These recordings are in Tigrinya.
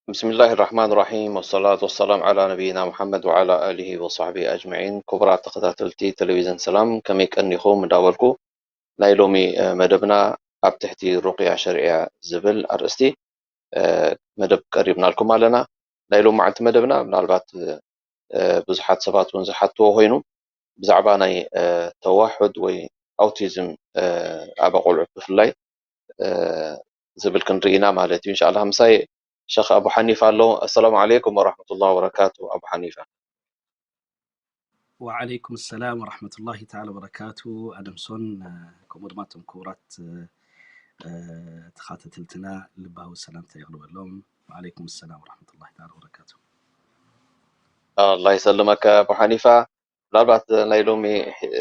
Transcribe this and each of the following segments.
ብስሚላሂ ራሕማን ራሒም፣ ወሰላቱ ወሰላም ዓላ ነቢይና ሙሓመድ ወዓላ ኣሊሂ ወሳሕቢሂ ኣጅመዒን። ክቡራት ተኸታተልቲ ቴሌቪዝን ሰላም፣ ከመይ ቀኒኹም እንዳበልኩ፣ ናይ ሎሚ፣ እ፣ መደብና ኣብ ትሕቲ ሩቅያ ሸርዕያ ዝብል ኣርእስቲ፣ እ፣ መደብ ቀሪብናልኩም ኣለና። ናይ ሎሚ መዓልቲ መደብና ምናልባት፣ እ፣ ብዙሓት ሰባት እውን ዝሓትዎ ኮይኑ፣ ብዛዕባ ናይ፣ እ፣ ተዋሑድ ወይ ኣውቲዝም፣ እ፣ ኣብ ኣቆልዑት ብፍላይ፣ እ፣ ዝብል ክንርኢ ኢና ማለት እዩ። እንሻላ ምሳይ ሸኽ ኣቡ ሓኒፋ ኣሎ። ኣሰላሙ ዓለይኩም ወራሕመቱላሂ ወበረካቱ። ኣቡ ሓኒፋ። ወዓለይኩም ሰላም ወራሕመቱላሂ ተዓላ ወበረካቱ። ኣደምሶን፣ እ፣ ከምኡ ድማ እቶም ክቡራት፣ እ፣ እ፣ ተኻታተልትና ልባዊ ሰላምታ የቕርበሎም። ወዓለይኩም ሰላም ወራሕመቱላሂ ተዓላ ወበረካቱ። ኣላህ ይሰልመካ ኣቡ ሓኒፋ። ምናልባት ናይ ሎሚ፣ እ፣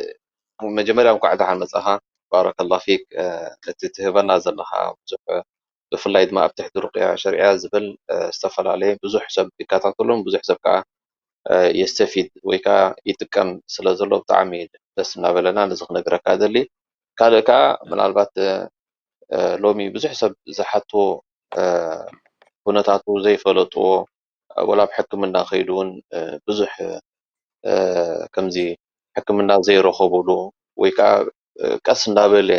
መጀመርያ እንኳዕ ደሓን መጻኻ። ባረከላህ ፊክ። እ፣ እቲ ትህበና ዘለኻ ብዙሕ፣ ብፍላይ ድማ ኣብ ትሕቲ ሩቅያ ሸርዕያ ዝብል፣ እ፣ ዝተፈላለየ ብዙሕ ሰብ ይከታተሉን ብዙሕ ሰብ ከዓ፣ እ፣ የስተፊድ ወይ ከዓ ይጥቀም ስለ ዘሎ ብጣዕሚ ደስ እናበለና ነዚ ክነግረካ ደሊ። ካልእ ከዓ ምናልባት፣ እ፣ እ፣ ሎሚ ብዙሕ ሰብ ዝሓትዎ፣ እ፣ ኩነታቱ ዘይፈለጥዎ፣ ወላ ኣብ ሕክምና ከይዱ እውን፣ እ፣ ብዙሕ፣ እ፣ ከምዚ ሕክምና ዘይረኸቡሉ ወይ ከዓ፣ እ፣ ቀስ እንዳበለ፣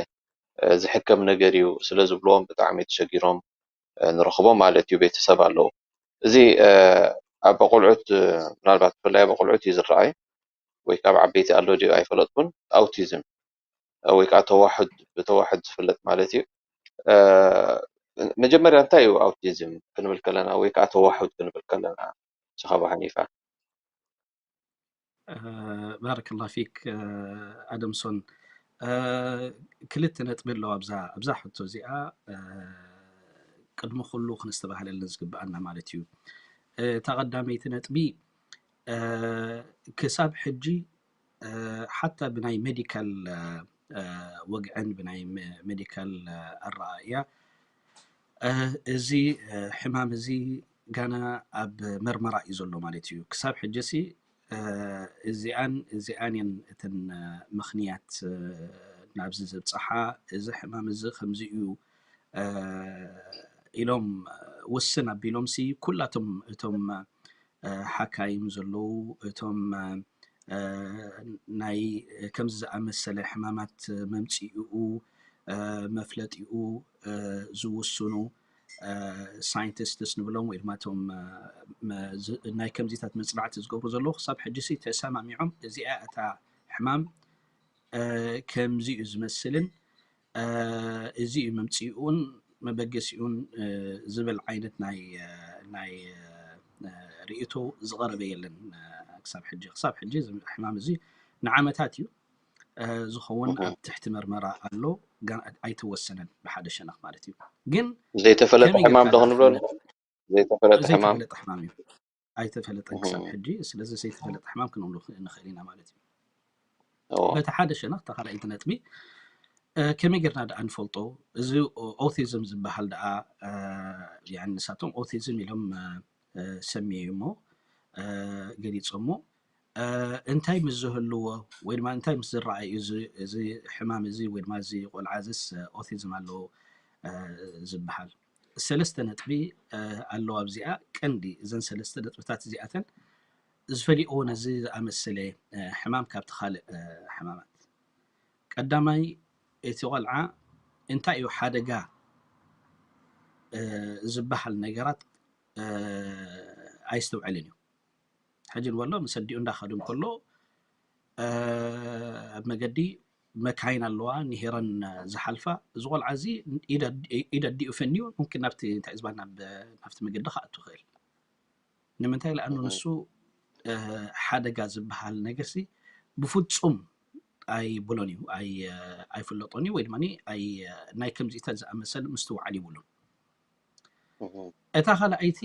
እ፣ ዝሕከም ነገር እዩ ስለ ዝብልዎም ብጣዕሚ ተሸጊሮም፣ እ፣ ንረኽቦም ማለት እዩ። ቤተሰብ ኣለዉ። እዚ፣ እ፣ ኣብ ቆልዑት፣ እ፣ ምናልባት ብፍላይ ኣብ ቆልዑት እዩ ዝረኣይ ወይ ከዓ ኣብ ዓበይቲ ኣሎ ድዩ ኣይፈለጥኩን። ኣውቲዝም፣ እ፣ ወይ ከዓ ተዋሑድ፣ ብተዋሑድ ዝፍለጥ ማለት እዩ። እ፣ መጀመርያ እንታይ እዩ ኣውቲዝም ክንብል ከለና ወይ ከዓ ተዋሑድ ክንብል ከለና? ሸኽ ኣቡ ሓኒፋ። እ፣ ባረከላህ ፊክ፣ እ፣ ኣደምሶን። እ፣ ክልተ ነጥቢ ኣለዋ ኣብዛ፣ ኣብዛ ሕቶ እዚኣ፣ እ፣ ቅድሚ ኩሉ ክነስተባህለለን ዝግብኣና ማለት እዩ። እ፣ እታ ቀዳመይቲ ነጥቢ፣ እ፣ ክሳብ ሕጂ፣ እ፣ ሓታ ብናይ ሜዲካል፣ እ፣ እ፣ ወግዕን ብናይ መ-፣ ሜዲካል፣ እ፣ ኣረኣእያ፣ እ፣ እዚ፣ እ፣ ሕማም እዚ ጋና ኣብ መርመራ እዩ ዘሎ ማለት እዩ። ክሳብ ሕጂ ሲ፣ እ፣ እዚኣን፣ እዚኣን እየን እተን፣ እ፣ ምኽንያት፣ እ፣ ናብዚ ዘብጽሓ፣ እዚ ሕማም እዚ ከምዚ እዩ፣ እ፣ ኢሎም ውስን ኣቢሎም ሲ ኩላቶም እቶም፣ እ፣ ሓካይም ዘለዉ፣ እቶም፣ እ፣ እ፣ ናይ ከምዚ ዝኣመሰለ ሕማማት መምጽኢኡ፣ እ፣ መፍለጢኡ፣ እ፣ ዝውስኑ፣ እ፣ ሳይንቲስትስ ንብሎም ወይ ድማ እቶም፣ እ፣ መ-፣ ዝ-፣ ናይ ከምዚታት መጽናዕቲ ዝገብሩ ዘለዉ ክሳብ ሕጂሲ ተሰማሚዖም እዚኣ እታ ሕማም፣ እ፣ ከምዚ እዩ ዝመስልን፣ እ፣ እዚ እዩ መምጽኢኡን መበገሲኡን፣ እ፣ ዝብል ዓይነት ናይ፣ እ፣ ናይ፣ እ፣ ርእይቶ ዝቐረበ የለን፣ እ፣ ክሳብ ሕጂ። ክሳብ ሕጂ እዚ ሕማም እዚ ንዓመታት እዩ፣ እ፣ ዝኸውን እህ። ኣብ ትሕቲ መርመራ ኣሎ፣ ጋን ኣይተወሰነን ብሓደ ሸነኽ ማለት እዩ። ግን ዘይተፈለጠ ከመይ ሕማም ጌርካ ዶ ክንብሎ ንኽፍለ-፣ ዘይተፈለጠ ሕማም? ዘይተፈለጠ ሕማም እዩ። ኣይተፈለጠን ክሳብ እህ። ሕጂ። ስለዚ ዘይተፈለጠ ሕማም ክንብሎ ንኽእል ኢና ማለት እዩ። እዎ። በቲ ሓደ ሸነኽ፣ እታ ካልኣይቲ ነጥቢ፣ እ፣ ከመይ ጌርና ደኣ ንፈልጦ? እዚ ኦ-፣ ኦቲዝም ዝበሃል ደኣ፣ እ፣ ያኒ ንሳቶም ኦቲዝም ኢሎም፣ እ፣ እ፣ ሰምየዩሞ፣ እ፣ ገሊጾሞ። እ፣ እንታይ ምስ ዝህልዎ ወይ ድማ እንታይ ምስ ዝረኣይ እዩ እዚ፣ እዚ ሕማም እዚ ወይ ድማ እዚ ቆልዓ እዚስ፣ እ፣ ኦቲዝም ኣለዎ፣ እ፣ ዝበሃል? ሰለስተ ነጥቢ፣ እ፣ ኣለዋ ኣብዚኣ። ቀንዲ እዘን ሰለስተ ነጥብታት እዚኣተን ዝፈልይዎ ነዚ ዝኣመሰለ፣ እ፣ ሕማም ካብቲ ካልእ፣ እ፣ ሕማማት። ቀዳማይ፣ እቲ ቆልዓ እንታይ እዩ ሓደጋ፣ እ፣ ዝበሃል ነገራት፣ እ፣ ኣይስተውዕልን እዩ። ሕጂ ንበሎ ምስ ኣዲኡ እንዳኸዱ እንከሎ፣ እ፣ ኣብ መገዲ መካይን ኣለዋ፣ ንሄረን ዝሓልፋ። እዚ ቆልዓ እዚ ኢድ ኣድ-፣ ኢድ ኣዲኡ ፈንዩ፣ ሙምኪን ናብቲ፣ እንታይ እዩ ዝበሃል፣ ናብ፣ ናብቲ መገዲ ክኣቱ ይኽእል። ንምንታይ? ለኣኑ እህ። ንሱ፣ እ፣ ሓደጋ ዝበሃል ነገርሲ ብፍጹም ኣይብሎን እዩ፣ ኣይ-፣ ኣይፍለጦን እዩ፣ ወይ ድማ ኣይ-፣ ናይ ከምዚታት ዝኣመሰለ ምስትውዓል ይብሉን። እህ። እታ ካልኣይቲ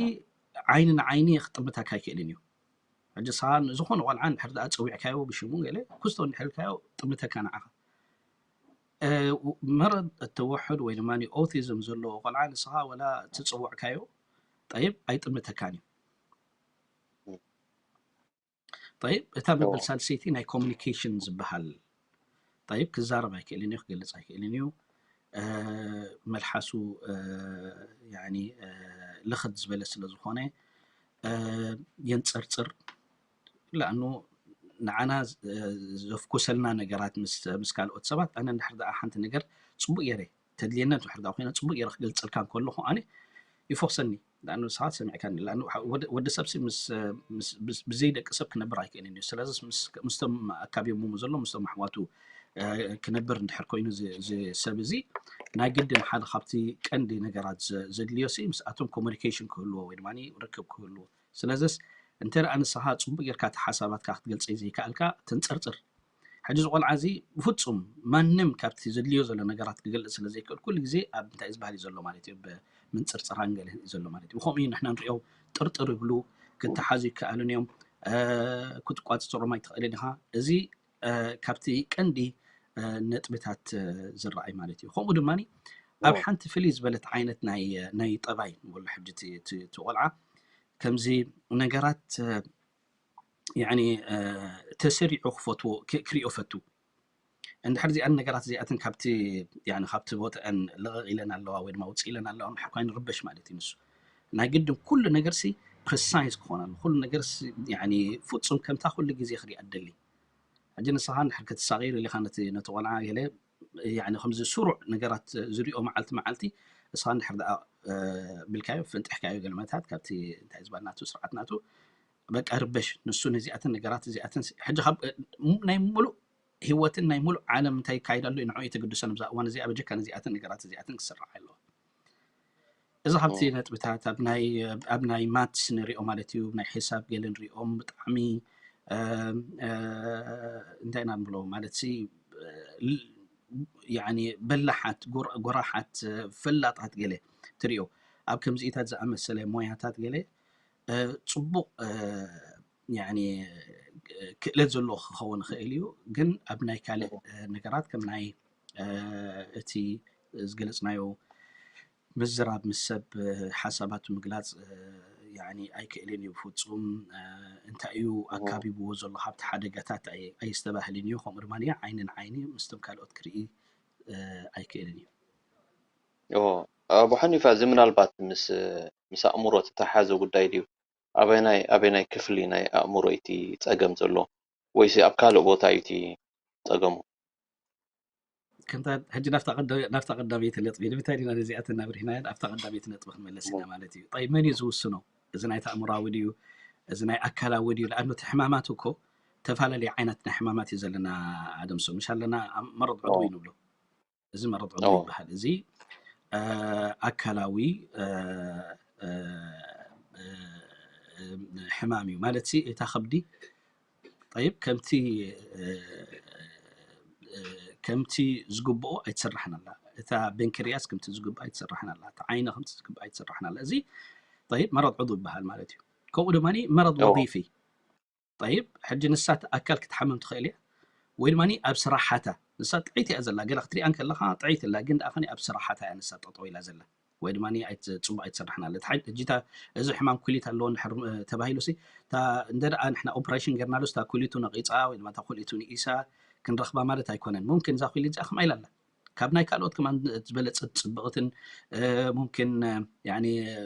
ዓይኒ ንዓይኒ ክጥምተካ ኣይክእልን እዩ። ሕጂ ንስኻ ንዝኾነ ቆልዓ እንድሕር ደኣ ጸዊዕካዮ ብሽሙ ገለ፣ ኩስቶ እንድሕር ኢልካዮ ጥምተካ ንዓኻ። እ፣ መረድ ተወሑድ ወይ ድማ ኦቲዝም ዘለዎ ቆልዓ ንስኻ ወላ ትጽውዕካዮ፣ ጠይብ፣ ኣይጥምተካን እዩ። طيب፣ እታ መበል ሳልሰይቲ ናይ ኮሚኒኬሽን ዝበሃል። طيب፣ ክዛረብ ኣይክእልን እዩ፣ ክገልጽ ኣይክእልን እዩ። መልሓሱ ልኽድ ዝበለ ስለ ዝኾነ የንጸርጽር። ለኣኑ ንዓና ዘፍኩሰልና ነገራት ምስ ካልኦት ሰባት፣ ኣነ እንድሕር ደኣ ሓንቲ ነገር ጽቡቕ ገይረ ተድልየኒ እንድሕር ደኣ ኮይና፣ ጽቡቕ ገይረ ክገልጸልካ እንከለኹ ኣነ ይፎኽሰኒ። ለኣኑ ንስኻ ሰሚዕካኒ። ለኣኑ ወዲ ሰብ ብዘይ ደቂ ሰብ ክነብር ኣይክእልን እዩ። ስለዚ ምስቶም ኣካቢቦሞ ዘሎ ምስቶም ኣሕዋቱ ክነብር እንድሕር ኮይኑ፣ እዚ ሰብ እዚ ናይ ግድን ሓደ ካብቲ ቀንዲ ነገራት ዘድልዮ ሲ ምስኣቶም ኮሙኒኬሽን ክህልዎ ወይ ድማ ርክብ ክህልዎ። ስለዚስ እንተ ደኣ ንስኻ ጽቡቕ ጌርካ እቲ ሓሳባትካ ክትገልጸይ ዘይከኣልካ፣ ተንጸርጽር። ሕጂ እዚ ቆልዓ እዚ ብፍጹም ማንም ካብቲ ዘድልዮ ዘሎ ነገራት ክገልጽ ስለ ዘይክእል፣ ኩሉ ግዜ ኣብ እንታይ ዝበሃል እዩ ዘሎ ማለት እዩ፣ ኣብ ምንጽርጽራን ገለን እዩ ዘሎ ማለት እዩ። ብኸምኡ እዩ ንሕና ንሪኦ፣ ጥርጥር ይብሉ፣ ክተሓዙ ይከኣሉን እዮም። ክትቋጽጽሮም ኣይትኽእልን ኢኻ። እዚ ካብቲ ቀንዲ ነጥብታት ዝረኣይ ማለት እዩ። ከምኡ ድማ ኣብ ሓንቲ ፍልይ ዝበለት ዓይነት ናይ ጠባይ ንብሎ ሕጂ እቲ ቆልዓ ከምዚ ነገራት ያኒ ተሰሪዑ ክፈትዎ ክሪኦ ፈቱ። እንድሕር እዚኣን ነገራት እዚኣትን ካብቲ ያኒ ካብቲ ቦትአን ልቕቕ ኢለን ኣለዋ ወይ ድማ ውፅእ ኢለን ኣለዋ እንድሕር ኮይኑ ርበሽ ማለት እዩ። ንሱ ናይ ግድን ኩሉ ነገር ሲ ፕሪሳይዝ ክኾን ኣሎ። ኩሉ ነገር ሲ ያኒ ፍጹም ከምታ ኩሉ ግዜ ክሪኣ ደሊ። ሕጂ ንስኻ እንድሕር ክትሳቒር ኢልኻ ነቲ ነቲ ቆልዓ ገለ ያኒ ከምዚ ስሩዕ ነገራት ዝሪኦ መዓልቲ መዓልቲ ንስኻ እንድሕር ደኣ ብልካዮ ፈንጢሕካዮ ገለ መታት ካብቲ እንታይ ዝበሃል ናቱ ስርዓት ናቱ በቃ ርበሽ ንሱ ነዚኣትን ነገራት እዚኣትን ሲ- ሕጂ ካብ ናይ ሙሉእ ህይወትን ናይ ሙሉእ ዓለም እንታይ ይካየድ ኣሎ ንዕኡ የተግድሶ ንብዛ እዋን እዚኣ በጀካ ነዚኣትን ነገራት እዚኣትን ክስራሕ ኣለዎ። እዚ ካብቲ ነጥብታት ኣብ ናይ ኣብ ናይ ማትስ ንሪኦ ማለት እዩ፣ ናይ ሒሳብ ገለ ንሪኦም ብጣዕሚ እንታይ ኢና ንብሎ ማለት ሲ ያኒ በላሓት ጎራሓት ፈላጣት ገለ ትሪኦ ኣብ ከምዚኢታት ዝኣመሰለ ሞያታት ገለ ፅቡቕ ያኒ ክእለት ዘለዎ ክኸውን ይኽእል እዩ። ግን ኣብ ናይ ካልእ ነገራት ከም ናይ እቲ ዝገለፅናዮ ምዝራብ ምስ ሰብ ሓሳባቱ ምግላፅ ያኒ ኣይክእልን እዩ ብፍፁም። እንታይ እዩ ኣካቢብዎ ዘሎ ካብቲ ሓደጋታት ኣየስተባህልን እዩ። ከምኡ ድማ ዓይኒ ንዓይኒ ምስቶም ካልኦት ክርኢ ኣይክእልን እዩ። ኣቦ ሓኒፋ እዚ ምናልባት ምስ ምስ ኣእምሮ ዝተሓዘ ጉዳይ ድዩ? ኣበናይ ኣበናይ ክፍሊ ናይ ኣእምሮ እዩ እቲ ፀገም ዘሎ ወይሲ ኣብ ካልእ ቦታ እዩ እቲ ፀገሙ? ከምታ ሕጂ ናብታ ቀዳመይቲ ነጥቢ ንምንታይ ዲና ነዚኣተን ናብርሂናየን ኣብታ ቀዳመይቲ ነጥቢ ክንመለስ ኢና ማለት እዩ። ጠይ መን እዩ ዝውስኖ? እዚ ናይ ኣእምራዊ ድዩ? እዚ ናይ ኣካላዊ ድዩ? ለኣኑ እቲ ሕማማት እኮ ተፈላለየ ዓይነት ናይ ሕማማት እዩ ዘለና። ኣደምሶ ምሽ ኣለና መረድ ዕድዊ ንብሎ። እዚ መረድ ዕድዊ ይበሃል። እዚ ኣካላዊ ሕማም እዩ ማለት ሲ እታ ከብዲ ጠይብ ከምቲ ከምቲ ዝግብኦ ኣይትስራሕን ኣላ። እታ በንክርያስ ከምቲ ዝግብኦ ኣይትስራሕን ኣላ። እታ ዓይኒ ከምቲ ዝግብኦ ኣይትስራሕን ኣላ። እዚ ጠይብ መረድ ዕዱ ይበሃል ማለት እዩ። ከምኡ ድማ መረድ ወظيفي ጠይብ ሕጂ ንሳ እቲ ኣካል ክትሓምም ትኽእል እያ ወይ ድማ ኣብ ስራሓታ ንሳ ጥዕይቲ እያ ዘላ። ገለ ክትሪኣ እንከለኻ ጥዕይቲ ኣላ፣ ግን ደኣ ከኒ ኣብ ስራሓታ እያ ንሳ ጠጠው ኢላ ዘላ ወይ ድማ ጽቡቕ ኣይትሰርሕን ኣለ። ሕጂ እዚ ሕማም ኩሊት ኣለዎ እንድሕር ተባሂሉ ሲ እንተ ደኣ ንሕና ኦፕሬሽን ጌርናሉ እታ ኩሊቱ ነቒፃ ወይ ድማ እታ ኩሊቱ ንኢሳ ክንረኽባ ማለት ኣይኮነን። ሙምኪን እዛ ኩሊት እዚኣ ከምኣ ኢላ ኣላ ካብ ናይ ካልኦት ከማን ዝበለፀት ፅብቕትን ሙምኪን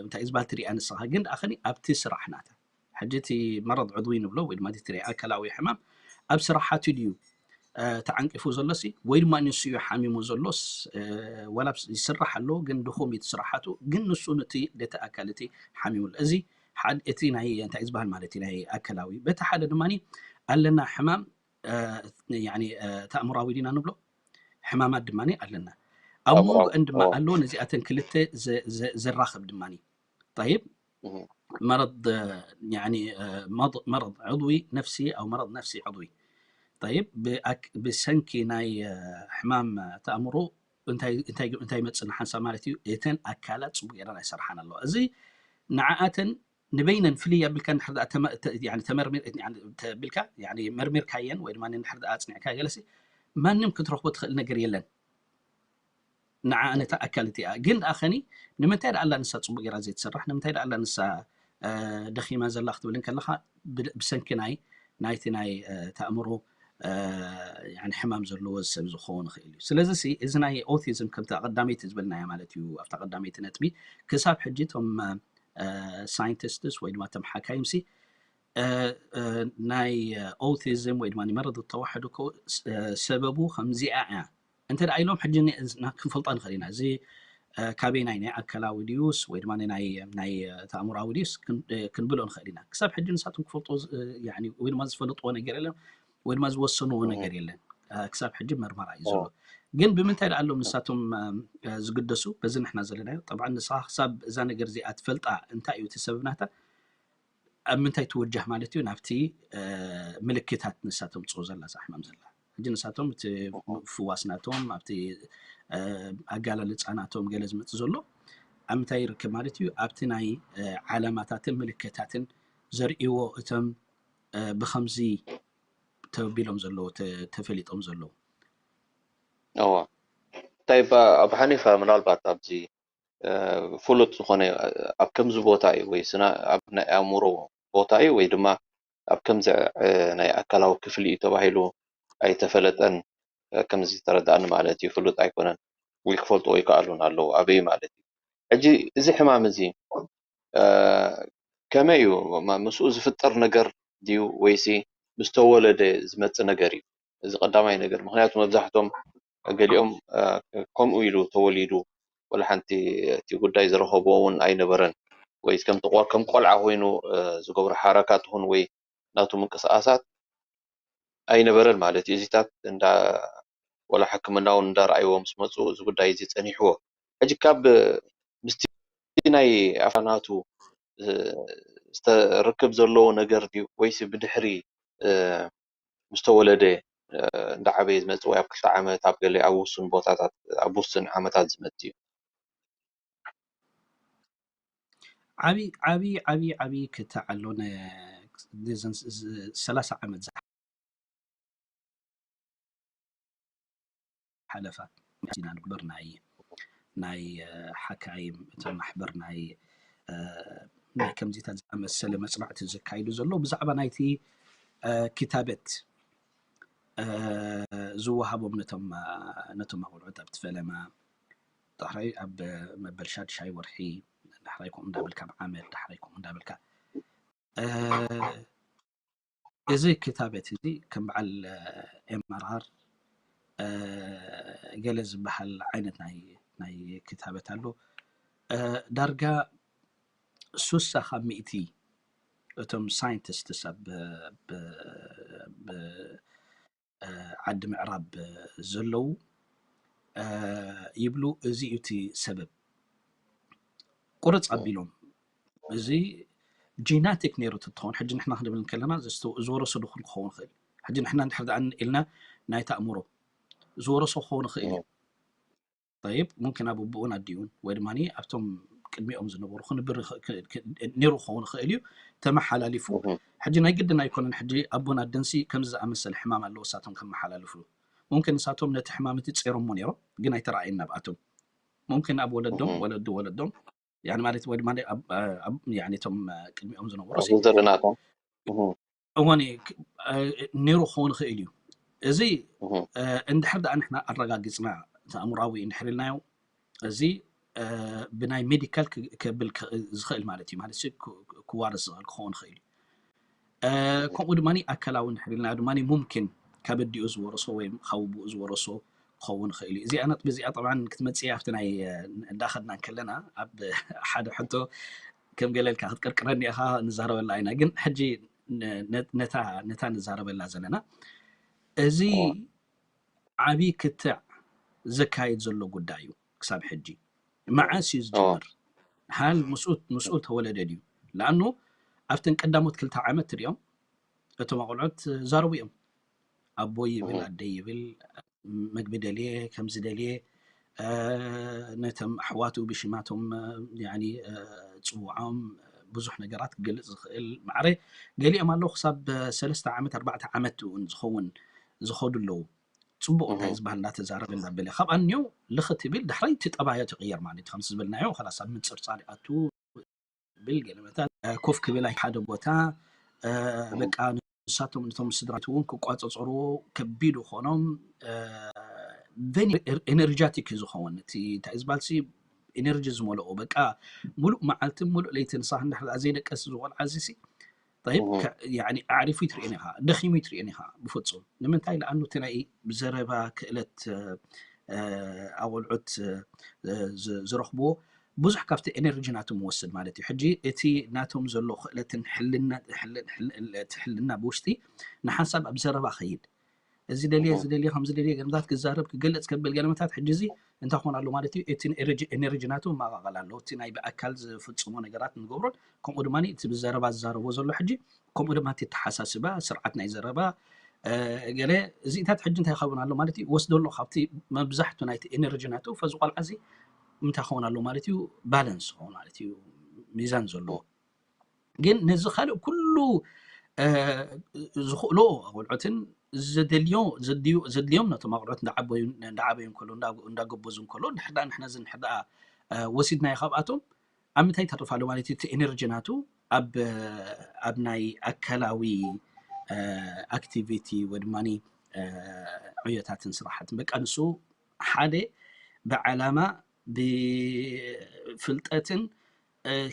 እንታይ ዝበሃል ትሪኣ ንስኻ ግን ደኣ ከኒ ኣብቲ ስራሕ ናታ ሕጂ እቲ መረድ ዕድዊ ንብሎ ወይ ድማ እቲ ናይ ኣካላዊ ሕማም ኣብ ስራሓቱ ድዩ ተዓንቂፉ ዘሎሲ ወይ ድማ ንሱ እዩ ሓሚሙ ዘሎስ ዋላ ይስራሕ ኣሎ ግን ድኹም እዩ ስራሓቱ ግን ንሱ ነቲ ነቲ ኣካል እቲ ሓሚሙ ኣሎ። እዚ እቲ ናይ እንታይ ዝበሃል ማለት እዩ ናይ ኣካላዊ በቲ ሓደ ድማ ኣለና ሕማም ተኣምራዊ ዲና ንብሎ ሕማማት ድማ ኣለና ኣብ መንጎአን ድማ ኣሎ ነዚኣተን ክልተ ዘራኽብ ድማ طيب مرض يعني مرض عضوي نفسي او مرض نفسي عضوي طيب ብሰንኪ ናይ ሕማም ተኣምሮ እንታይ ይመፅእ ንሓንሳብ ማለት እዩ እተን ኣካላት ፅቡቅ ጌርና ኣይሰርሓን ኣለዋ እዚ ንዓኣተን ንበይነን ፍልይ ኣቢልካ ንድሕር ተመርሚር ተቢልካ መርሚርካየን ወይ ድማ ንድሕር ኣፅኒዕካ ገለሲ ማንም ክትረኽቦ ትኽእል ነገር የለን ንዓ ነታ ኣካል እቲኣ ግን ደኣ ኸኒ ንምንታይ ደኣ ኣላ ንሳ ፅቡቅ ጌራ ዘይትሰርሕ ንምንታይ ደኣ ኣላ ንሳ ደኺማ ዘላ ክትብል እንከለኻ ብሰንኪ ናይ ናይቲ ናይ ኣእምሮ ሕማም ዘለዎ ሰብ ዝኸውን ይኽእል እዩ። ስለዚ እዚ ናይ ኦቲዝም ከምቲ ቀዳመይቲ ዝበልናያ ማለት እዩ ኣብታ ቀዳመይቲ ነጥቢ ክሳብ ሕጂ እቶም ሳይንቲስትስ ወይ ድማ እቶም ሓካይምሲ ናይ ኦቲዝም ወይ ድማ መረዳት ተዋሕዶ ሰበቡ ከምዚኣ እያ እንተ ኢሎም ሕጂ ክንፈልጦ ንኽእል ኢና። እዚ ካበይ ናይ ናይ ኣካላዊ ድዩስ ወይ ድማ ናይ ኣእምራዊ ድዩስ ክንብሎ ንኽእል ኢና። ክሳብ ሕጂ ንሳቶም ክፈልጦ ወይ ድማ ዝፈለጥዎ ነገር የለን ወይ ድማ ዝወሰንዎ ነገር የለን። ክሳብ ሕጂ መርመራ እዩ ዘሎ። ግን ብምንታይ ደኣ ኣሎም ንሳቶም ዝግደሱ? በዚ ንሕና ዘለናዮ ጠብዓ ንስኻ ክሳብ እዛ ነገር እዚኣ ትፈልጣ እንታይ እዩ እቲ ሰበብ ናታ ኣብ ምንታይ ትወጃህ ማለት እዩ ናብቲ ምልክታት ንሳቶም ፅኡ ዘላ ዛ ሕማም ዘላ ሕጂ ንሳቶም እቲ ፍዋስ ናቶም ኣብቲ ኣጋላልፃ ናቶም ገለ ዝመፅእ ዘሎ ኣብ ምንታይ ይርከብ ማለት እዩ ኣብቲ ናይ ዓላማታትን ምልክታትን ዘርእዎ እቶም ብከምዚ ተቢሎም ዘለዉ ተፈሊጦም ዘለዉ እዋ እንታይ ኣብ ሓኒፋ ምናልባት ኣብዚ ፍሉጥ ዝኾነ ኣብ ከምዚ ቦታ እዩ ወይ ስና ኣብ ናይ ኣእምሮ ቦታ እዩ ወይ ድማ ኣብ ከምዚ ናይ ኣካላዊ ክፍሊ እዩ ተባሂሉ ኣይተፈለጠን ከምዚ ተረዳእኒ ማለት እዩ ፍሉጥ ኣይኮነን ወይ ክፈልጥዎ ይከኣሉን ኣለዉ ኣበይ ማለት እዩ ሕጂ እዚ ሕማም እዚ ከመይ እዩ ምስኡ ዝፍጠር ነገር ድዩ ወይሲ ምስ ተወለደ ዝመጽእ ነገር እዩ እዚ ቀዳማይ ነገር ምክንያቱ መብዛሕቶም ገሊኦም ከምኡ ኢሉ ተወሊዱ ወላ ሓንቲ እቲ ጉዳይ ዝረኸብዎ እውን ኣይነበረን ወይ ከም ቆልዓ ኮይኑ ዝገብሮ ሓረካት ይኹን ወይ ናቱ ምንቅስቃሳት ኣይነበረን ማለት እዩ እዚታት እንዳ ወላ ሕክምና እውን እንዳረኣይዎ ምስ መፁ እዚ ጉዳይ እዚ ፀኒሕዎ ሕጂ ካብ ምስቲ ናይ ኣፋናቱ ዝተርክብ ዘለዎ ነገር ድዩ ወይስ ብድሕሪ ምስተወለደ እንዳዓበየ ዝመፅእ ወይ ኣብ ክልተ ዓመት ኣብ ገለ ኣብ ውሱን ቦታታት ኣብ ውሱን ዓመታት ዝመፅእ እዩ ዓብይ ዓብይ ዓብይ ዓብይ ክትዕ ኣሎ ሰላሳ ዓመት ዝሓለፋ ኢና ንግበር ናይ ናይ ሓካይም እቲ ማሕበር ናይ ናይ ከምዚታት ዝኣመሰለ መፅናዕቲ ዘካይዱ ዘሎ ብዛዕባ ናይቲ ክታበት ዝወሃቦም ነቶም ነቶም ኣቆልዑት ኣብቲ ፈለማ ዳሕራይ ኣብ መበል ሻድሻይ ወርሒ ዳሕራይ ከምኡ እንዳበልካ ኣብ ዓመት ዳሕራይ ከምኡ እንዳበልካ እዚ ክታበት እዚ ከም በዓል ኤምኣርኣር ገለ ዝበሃል ዓይነት ናይ ክታበት ኣሎ ዳርጋ ሱሳ ካብ ሚእቲ እቶም ሳይንቲስትስ ኣብ ዓዲ ምዕራብ ዘለዉ ይብሉ እዚ እዩ እቲ ሰበብ ቁርፅ ኣቢሎም እዚ ጂናቲክ ነይሩ ትትኸውን ሕጂ ንሕና ክንብል ከለና ዝወረሶ ድኹን ክኸውን ይኽእል ሕጂ ንሕና እንድሕር ደኣ ኢልና ናይቲ ኣእምሮ ዝወረሶ ክኸውን ይኽእል እዩ طيب ممكن ኣብ ኣቦኡን ኣዲኡን ወይ ድማ ኣብቶም ቅድሚኦም ዝነበሩ ክንብር ነይሩ ክኸውን ይኽእል እዩ ተመሓላሊፉ ሕጂ ናይ ግድን ኣይኮነን ሕጂ ኣቦን ኣደንሲ ከምዚ ዝኣመሰለ ሕማም ኣለዎ እሳቶም ከመሓላልፍሉ ممكن ንሳቶም ነቲ ሕማም እቲ ጸይሮሞ ነይሮም ግን ኣይተረኣየን ናብኣቶም ممكن ኣብ ወለዶም ወለዲ ወለዶም يعني ማለት ወይ ድማ يعني እቶም ቅድሚኦም ዝነበሩ ዘለናቶም እወን ነይሩ ክኸውን ይኽእል እዩ እዚ እንድሕር ደኣ ንሕና ኣረጋጊፅና ተኣምራዊ እንድሕር ኢልናዮ እዚ ብናይ ሜዲካል ከብል ዝኽእል ማለት እዩ ማለት ክዋረስ ዝኽእል ክኸውን ይኽእል እዩ ከምኡ ድማ ኣካላዊ እንድሕር ኢልና ድማ ሙምኪን ካብ ኣዲኡ ዝወረሶ ወይ ካብ ኣቦኡ ዝወረሶ ክኸውን ይኽእል እዩ እዚኣ ነጥቢ እዚኣ ጠብዓ ክትመፅእ ኣብቲ ናይ እንዳኸድና ከለና ኣብ ሓደ ሕቶ ከም ገለልካ ክትቅርቅረኒ ኢኻ ንዛረበላ ኢና ግን ሕጂ ነታ ነታ ንዛረበላ ዘለና እዚ ዓብዪ ክትዕ ዘካየድ ዘሎ ጉዳይ እዩ ክሳብ ሕጂ መዓስ እዩ ዝጅምር ሃል ምስኡ ተወለደ ድዩ ለኣኑ ኣብተን ቀዳሞት ክልተ ዓመት ትሪኦም እቶም ኣቆልዑት ዛረቡ እዮም ኣቦ ይብል ኣደ ይብል መግቢ ደልየ ከምዚ ደልየ ነቶም ኣሕዋቱ ብሽማቶም ፅውዖም ብዙሕ ነገራት ክገልፅ ዝኽእል ማዕረ ገሊኦም ኣለዉ ክሳብ ሰለስተ ዓመት ኣርባዕተ ዓመት እውን ዝኸውን ዝኸዱ ኣለዉ ፅቡቅ እንታይ ዝበሃል እናተዛረበ እናበለ ካብ ኣንዮ ልኽ ትብል ዳሕራይ እቲ ጠባያ ትቕየር ማለት እዩ ከምዚ ዝበልናዮ ከላስ ኣብ ምፅርፃር ይኣቱ ብል ገለ መታን ኮፍ ክብል ኣብ ሓደ ቦታ በቃ ንሳቶም ነቶም ስድራ ቤት እውን ክቋፀፀርዎ ከቢድ ይኾኖም። ቨኒ ኤነርጃቲክ እዩ ዝኸውን። እቲ እንታይ ዝበሃል ሲ ኤነርጂ ዝመልኦ በቃ ሙሉእ መዓልትን ሙሉእ ለይትን ንሳ እንድሕር ዘይደቀስ ዝቆልዓ እዚ ሲ ጠይብ ኣዕሪፉ ይትርእን ኢኻ፣ ደኺሙ ይትርእን ኢኻ ብፍፁም። ንምንታይ ለኣኑ እቲ ናይ ብዘረባ ክእለት ኣቆልዑት ዝረኽብዎ ብዙሕ ካብቲ ኤነርጂ ናቶም ይወስድ ማለት እዩ። ሕጂ እቲ ናቶም ዘሎ ክእለትን ሕልናን ብውሽጢ ንሓንሳብ ኣብ ዘረባ ኸይድ እዚ ደልየ እዚ ደልየ ከምዚ ደልየ ገምታት ክዛረብ ክገልፅ ከብል ገለመታት ሕጂ እዚ እንታይ ክኾን ኣሎ ማለት እዩ። እቲ ኤነርጂ ናቱ ማቃቀል ኣሎ። እቲ ናይ ብኣካል ዝፍፅሞ ነገራት ንገብሮን ከምኡ ድማ እቲ ብዘረባ ዝዛረቦ ዘሎ ሕጂ ከምኡ ድማ እቲ ተሓሳስባ ስርዓት ናይ ዘረባ ገለ እዚኢታት ሕጂ እንታይ ይኸውን ኣሎ ማለት እዩ። ወስዶ ኣሎ ካብቲ መብዛሕቱ ናይቲ ኤነርጂ ናቱ ፈዚ ቆልዓ እዚ እንታይ ክኸውን ኣሎ ማለት እዩ። ባላንስ ክኸውን ማለት እዩ። ሚዛን ዘለዎ ግን ነዚ ካልእ ኩሉ ዝኽእሎ ኣቆልዑትን ዘድልዮም ነቶም ኣቆልዑት እንዳዓበዩ እንዳዓበዩ እንከሎ እንዳጎበዙ እንከሎ እንድሕር ደኣ ንሕና እዚ እንድሕር ደኣ ወሲድናዮ ካብኣቶም ኣብ ምንታይ ይተርፍ ኣሎ ማለት እዩ። እቲ ኤነርጂ ናቱ ኣብ ኣብ ናይ ኣካላዊ ኣክቲቪቲ ወይ ድማ ዕዮታትን ስራሓትን በቃ ንሱ ሓደ ብዓላማ ብፍልጠትን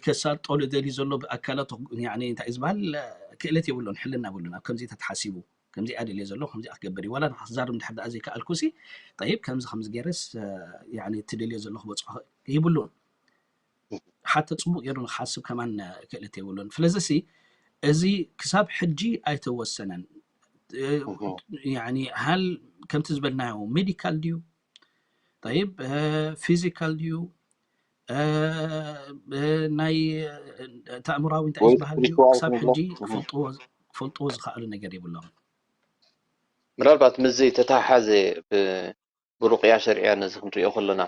ከሳልጦ ዝደሊ ዘሎ ብኣካላቱ እንታይ ዝበሃል ክእለት የብሉን፣ ሕልና የብሉን። ኣብ ከምዚ ተተሓሲቡ ከምዚኣ ደልየ ዘሎ ከምዚኣ ክገብር እዩ ዋላ ንክዛርብ እንድሕር ደኣ ዘይከኣልኩ ሲ ጠይብ ከምዚ ከምዚ ገይረስ እቲ ደልዮ ዘሎ ክበፅሖ ይብሉን። ሓተ ፅቡቅ ገይሩ ንክሓስብ ከማን ክእለት የብሉን። ስለዚ ሲ እዚ ክሳብ ሕጂ ኣይተወሰነን። ሃል ከምቲ ዝበልናዮ ሜዲካል ድዩ ጠይብ ፊዚካል ድዩ ናይ ተእምራዊ እንታይ ዝበሃል ድዩ ክሳብ ሕጂ ክፈልጥዎ ዝኸኣሉ ነገር የብሎም። ምናልባት ምስዚ ተተሓሓዘ ብሩቅያ ሸሪዓ ነዚ ክንሪኦ ከለና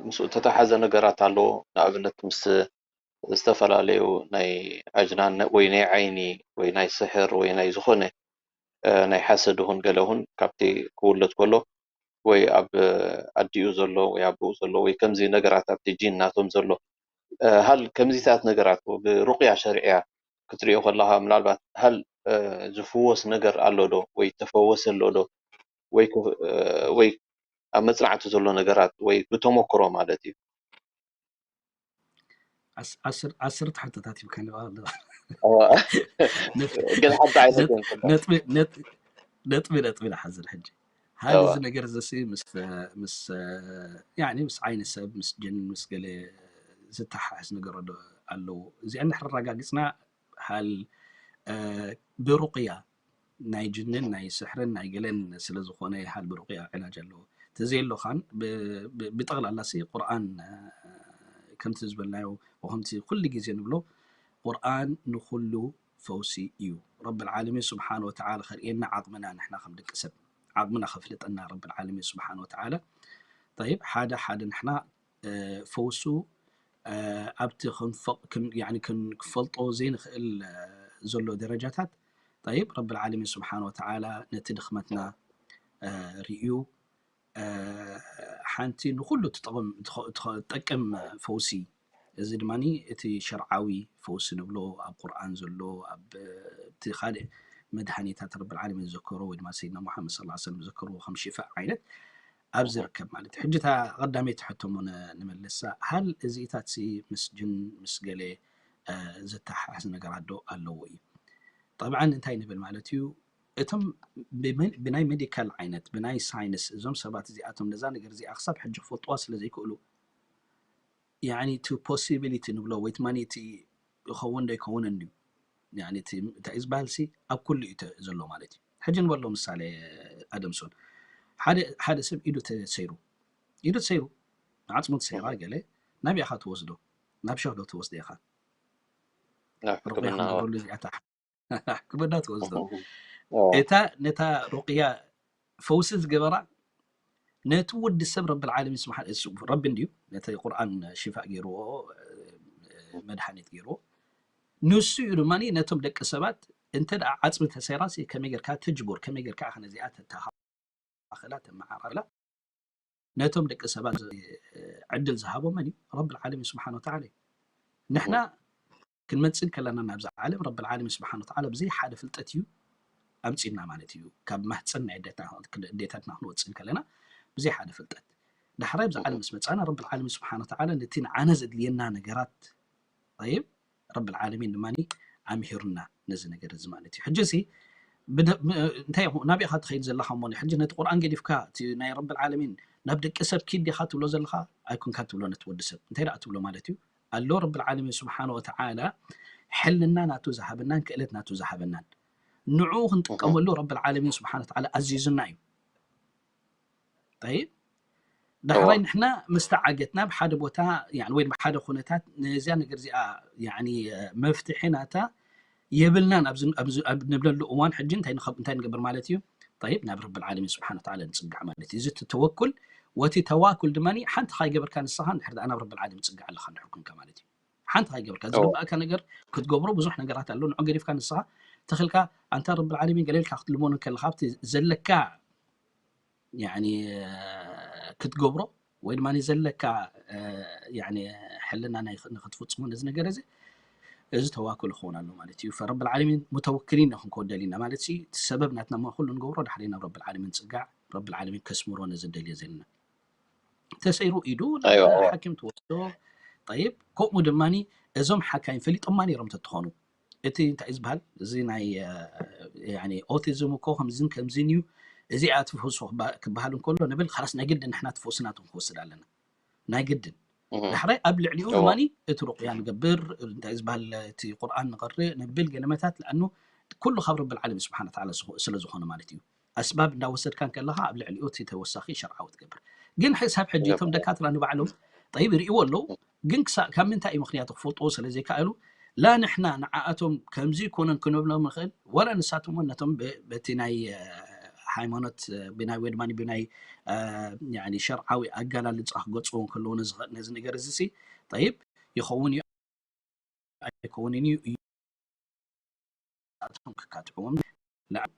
ምስኡ ተተሓዘ ነገራት ኣለዎ። ንኣብነት ምስ ዝተፈላለዩ ናይ ኣጅናን ወይ ናይ ዓይኒ ወይ ናይ ስሕር ወይ ናይ ዝኾነ ናይ ሓሰድ ይኹን ገለ ይኹን ካብቲ ክውለድ ከሎ ወይ ኣብ ኣዲኡ ዘሎ ወይ ኣቦኡ ዘሎ ወይ ከምዚ ነገራት ኣብቲ ጂን ናቶም ዘሎ ሃል ከምዚታት ነገራት ብሩቅያ ሸሪዓ ክትሪኦ ከለኻ ምናልባት ሃል ዝፍወስ ነገር ኣሎ ዶ ወይ ተፈወሰ ኣሎ ዶ ወይ ወይ ኣብ መጽናዕቲ ዘሎ ነገራት ወይ ብተመክሮ ማለት እዩ። ዓሰርተ ሓተታት ይብካ ግን ሓንቲ ዓይነት ነጥቢ ነጥቢ ነጥቢ ንሓዝል ሕጂ ሓደ እዚ ነገር ዘሲ ምስ ምስ ምስ ዓይኒ ሰብ ምስ ጅን ምስ ገለ ዝተሓሓዝ ነገር ኣለዉ። እዚኣ እንድሕር ኣረጋጊፅና ሃል ብሩቅያ ናይ ጅንን ናይ ስሕርን ናይ ገለን ስለዝኾነ ሃል ብሩቅያ ዕላጅ ኣለዎ። ተዘየሎ ካን ብጠቕላላ ሲ ቁርኣን ከምቲ ዝበልናዮ ከምቲ ኩሉ ግዜ ንብሎ ቁርኣን ንኩሉ ፈውሲ እዩ። ረብል ዓለሚን ስብሓን ወተዓላ ከርእየና ዓቕምና ንሕና ከም ደቂ ሰብ ዓቕምና ከፍልጠና ረብል ዓለሚን ስብሓን ወተዓላ። ጠይብ ሓደ ሓደ ንሕና ፈውሱ ኣብቲ ክንፈልጦ ዘይንኽእል ዘሎ ደረጃታት ጠይብ ረብል ዓለሚን ስብሓን ወተዓላ ነቲ ድኽመትና ርእዩ ሓንቲ ንኩሉ ትጠቅም ፈውሲ እዚ ድማ እቲ ሸርዓዊ ፈውሲ ንብሎ ኣብ ቁርኣን ዘሎ ኣብቲ ካልእ መድሃኒታት ረብል ዓለሚን ዝዘከሮ ወይ ድማ ሰይድና ሙሓመድ ስ ሰለም ዝዘከርዎ ከም ሽፋእ ዓይነት ኣብ ዝርከብ ማለት እዩ። ሕጂ እታ ቀዳመይቲ ሕቶ እሞ ንመልሳ ሃል እዚኢታት ሲ ምስ ጅን ምስ ገለ ዝተሓሓዝ ነገራት ዶ ኣለዎ እዩ። ጠብዓን እንታይ ንብል ማለት እዩ እቶም ብናይ ሜዲካል ዓይነት ብናይ ሳይንስ እዞም ሰባት እዚኣቶም ነዛ ነገር እዚኣ ክሳብ ሕጂ ክፈልጥዋ ስለ ዘይክእሉ ያኒ እቲ ፖሲቢሊቲ ንብሎ ወይ ትማኒ እቲ ይኸውን ዶ ይከውንን ድዩ ያኒ እቲ እንታይ እዩ ዝበሃል ሲ ኣብ ኩሉ እዩ ዘሎ ማለት እዩ። ሕጂ ንበሎ ምሳሌ ኣደምሶን ሓደ ሓደ ሰብ ኢዱ ተሰይሩ ኢዱ ተሰይሩ ዓፅሙ ተሰይራ ገለ ናብ ኢኻ ትወስዶ ናብ ሸኽዶ ትወስዶ ኢኻ ርቆ ኢኻ ንገብረሉ እዚኣታ ሕክምና ትወስዶ እታ ነታ ሩቅያ ፈውሲ ዝገበራ ነቲ ወዲ ሰብ ረብል ዓለሚን ስብሓን ረቢ እንድዩ ነቲ ቁርኣን ሽፋእ ገይርዎ መድሓኒት ገይርዎ ንሱ እዩ ድማ ነቶም ደቂ ሰባት እንተ ደኣ ዓፅሚ ተሰይራሲ ከመይ ጌርካ ተጅቡር ከመይ ጌርካ ኢኻ ነዚኣ ተተኻኽላ ተመዓራርላ ነቶም ደቂ ሰባት ዕድል ዝሃቦ መን እዩ ረብል ዓለሚን ስብሓን ወተዓላ እዩ ንሕና ክንመጽእ ከለና ናብዛ ዓለም ረብል ዓለሚን ስብሓን ወተዓላ ብዘይ ሓደ ፍልጠት እዩ ኣምጺእና ማለት እዩ። ካብ ማህፀን ናይ ኣዴታትና ክንወፅእ ከለና ብዘይ ሓደ ፍልጠት ዳሕራይ ብዛ ዓለም ምስ መፃና ረብል ዓለሚን ስብሓን ወተዓላ ነቲ ንዓና ዘድልየና ነገራት ይብ ረብል ዓለሚን ድማ ኣምሂሩና ነዚ ነገር እዚ ማለት እዩ። ሕጂ ሲ ናበይ ኢኻ ትኸይድ ዘለኻ እሞ ሕጂ ነቲ ቁርኣን ገዲፍካ እቲ ናይ ረብል ዓለሚን ናብ ደቂ ሰብ ኪድ ዲኻ ትብሎ ዘለኻ ኣይኮንካ ትብሎ ነቲ ወዲ ሰብ እንታይ ደኣ ትብሎ ማለት እዩ ኣሎ ረብል ዓለሚን ስብሓን ወተዓላ ሕልና ናቱ ዝሃበናን ክእለት ናቱ ዝሃበናን ንዑ ክንጥቀመሉ ረብል ዓለሚን ስብሓን ወተዓላ ኣዚዙና እዩ። ጠይብ ዳሕራይ ንሕና ምስ ተዓገትና ብሓደ ቦታ ወይ ብሓደ ኩነታት ነዚያ ነገር እዚኣ መፍትሒ ናታ የብልናን ኣብ ንብለሉ እዋን ሕጂ እንታይ ንገብር ማለት እዩ? ጠይብ ናብ ረብል ዓለሚን ስብሓን ወተዓላ ንፅጋዕ ማለት እዩ። እዚ ተወኩል ወቲ ተዋኩል ድማ ሓንቲ ካይገበርካ ንስኻ ንድሕር ደኣ ናብ ረብል ዓለሚን ፅጋዕ ኣለኻ እንድሕር ኮንካ ማለት እዩ። ሓንቲ ካይገበርካ ዝግባእካ ነገር ክትገብሮ ብዙሕ ነገራት ኣሎ። ንዑ ገዲፍካ ንስኻ ተኽልካ ኣንታ ረብል ዓለሚን ገለ ኢልካ ክትልመኖ ከለኻ ኣብቲ ዘለካ ክትገብሮ ወይ ድማ ዘለካ ሕልና ናይ ንክትፍፅሞ ነዚ ነገር እዚ እዚ ተዋክል ክኸውን ኣሎ ማለት እዩ። ፈረብል ዓለሚን ሙተወክሊን ኢና ክንከወደል ኢና ማለት ሲ ሰበብ ናትና ማ ኩሉ ንገብሮ ዳሕሪ ናብ ረብል ዓለሚን ፅጋዕ ረብል ዓለሚን ከስምሮ ነዚ ደልዮ ዘለና ተሰይሩ ኢዱ ናብ ሓኪም ትወስዶ። ጠይብ ከምኡ ድማ እዞም ሓካይም ፈሊጦማ ነይሮም ተትኾኑ እቲ እንታይ እዩ ዝበሃል እዚ ናይ ኦቲዝም እኮ ከምዝን ከምዝን እዩ እዚኣ ትፈውሶ ክበሃል እንከሎ ንብል ካላስ ናይ ግድን ንሕና ትፈውስናቶም ክወስድ ኣለና ናይ ግድን ዳሕራይ ኣብ ልዕሊኡ ድማ እቲ ሩቅያ ንገብር እንታይ ዝበሃል እቲ ቁርኣን ንቀርእ ንብል ገለመታት ለኣኑ ኩሉ ካብ ረብል ዓለም ስብሓን ታላ ስለ ዝኾነ ማለት እዩ ኣስባብ እንዳወሰድካ ከለካ ኣብ ልዕሊኡ እቲ ተወሳኺ ሸርዓዊ ትገብር ግን ሕሳብ ሕጂ እቶም ደካትራ ንባዕሎም ጠይብ ይርእይዎ ኣለዉ ግን ክሳብ ካብ ምንታይ እዩ ምክንያቱ ክፈልጥዎ ስለ ዘይከኣሉ ላ ንሕና ንዓኣቶም ከምዚ ይኮነን ክንብሎም ንኽእል ወላ ንሳቶም እውን ነቶም በቲ ናይ ሃይማኖት ብናይ ወይ ድማ ብናይ ሸርዓዊ ኣገላልፃ ክገፅዎ ከለዎ ነዚ ነገር እዚ ሲ ጠይብ ይኸውን እዩ ኣይከውንን እዩ እዩ ኣቶም ክካትዕዎም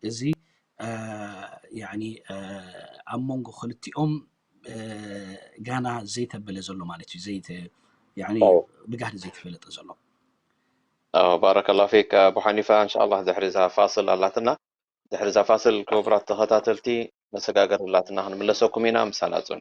እዚ ኣብ መንጎ ክልቲኦም ጋና ዘይተበለ ዘሎ ማለት እዩ ዘይተ ብጋህዲ ዘይተፈለጠ ዘሎ ባረከላ ፊክ ኣቡ ሓኒፋ እንሻላ ድሕሪ ዛ ፋስል ኣላትና ድሕሪ ዛ ፋስል ክቡራት ተኸታተልቲ መሰጋገር ኣላትና ክንምለሰኩም ኢና ምሳና ፅኑ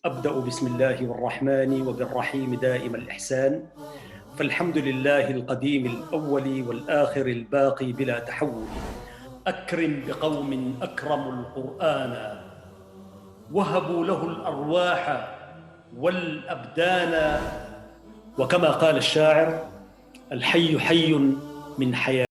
أبدأ بسم الله الرحمن وبالرحيم دائم الإحسان فالحمد لله القديم الأول والآخر الباقي بلا تحول أكرم بقوم أكرموا القرآن وهبوا له الأرواح والأبدان وكما قال الشاعر الحي حي من حياة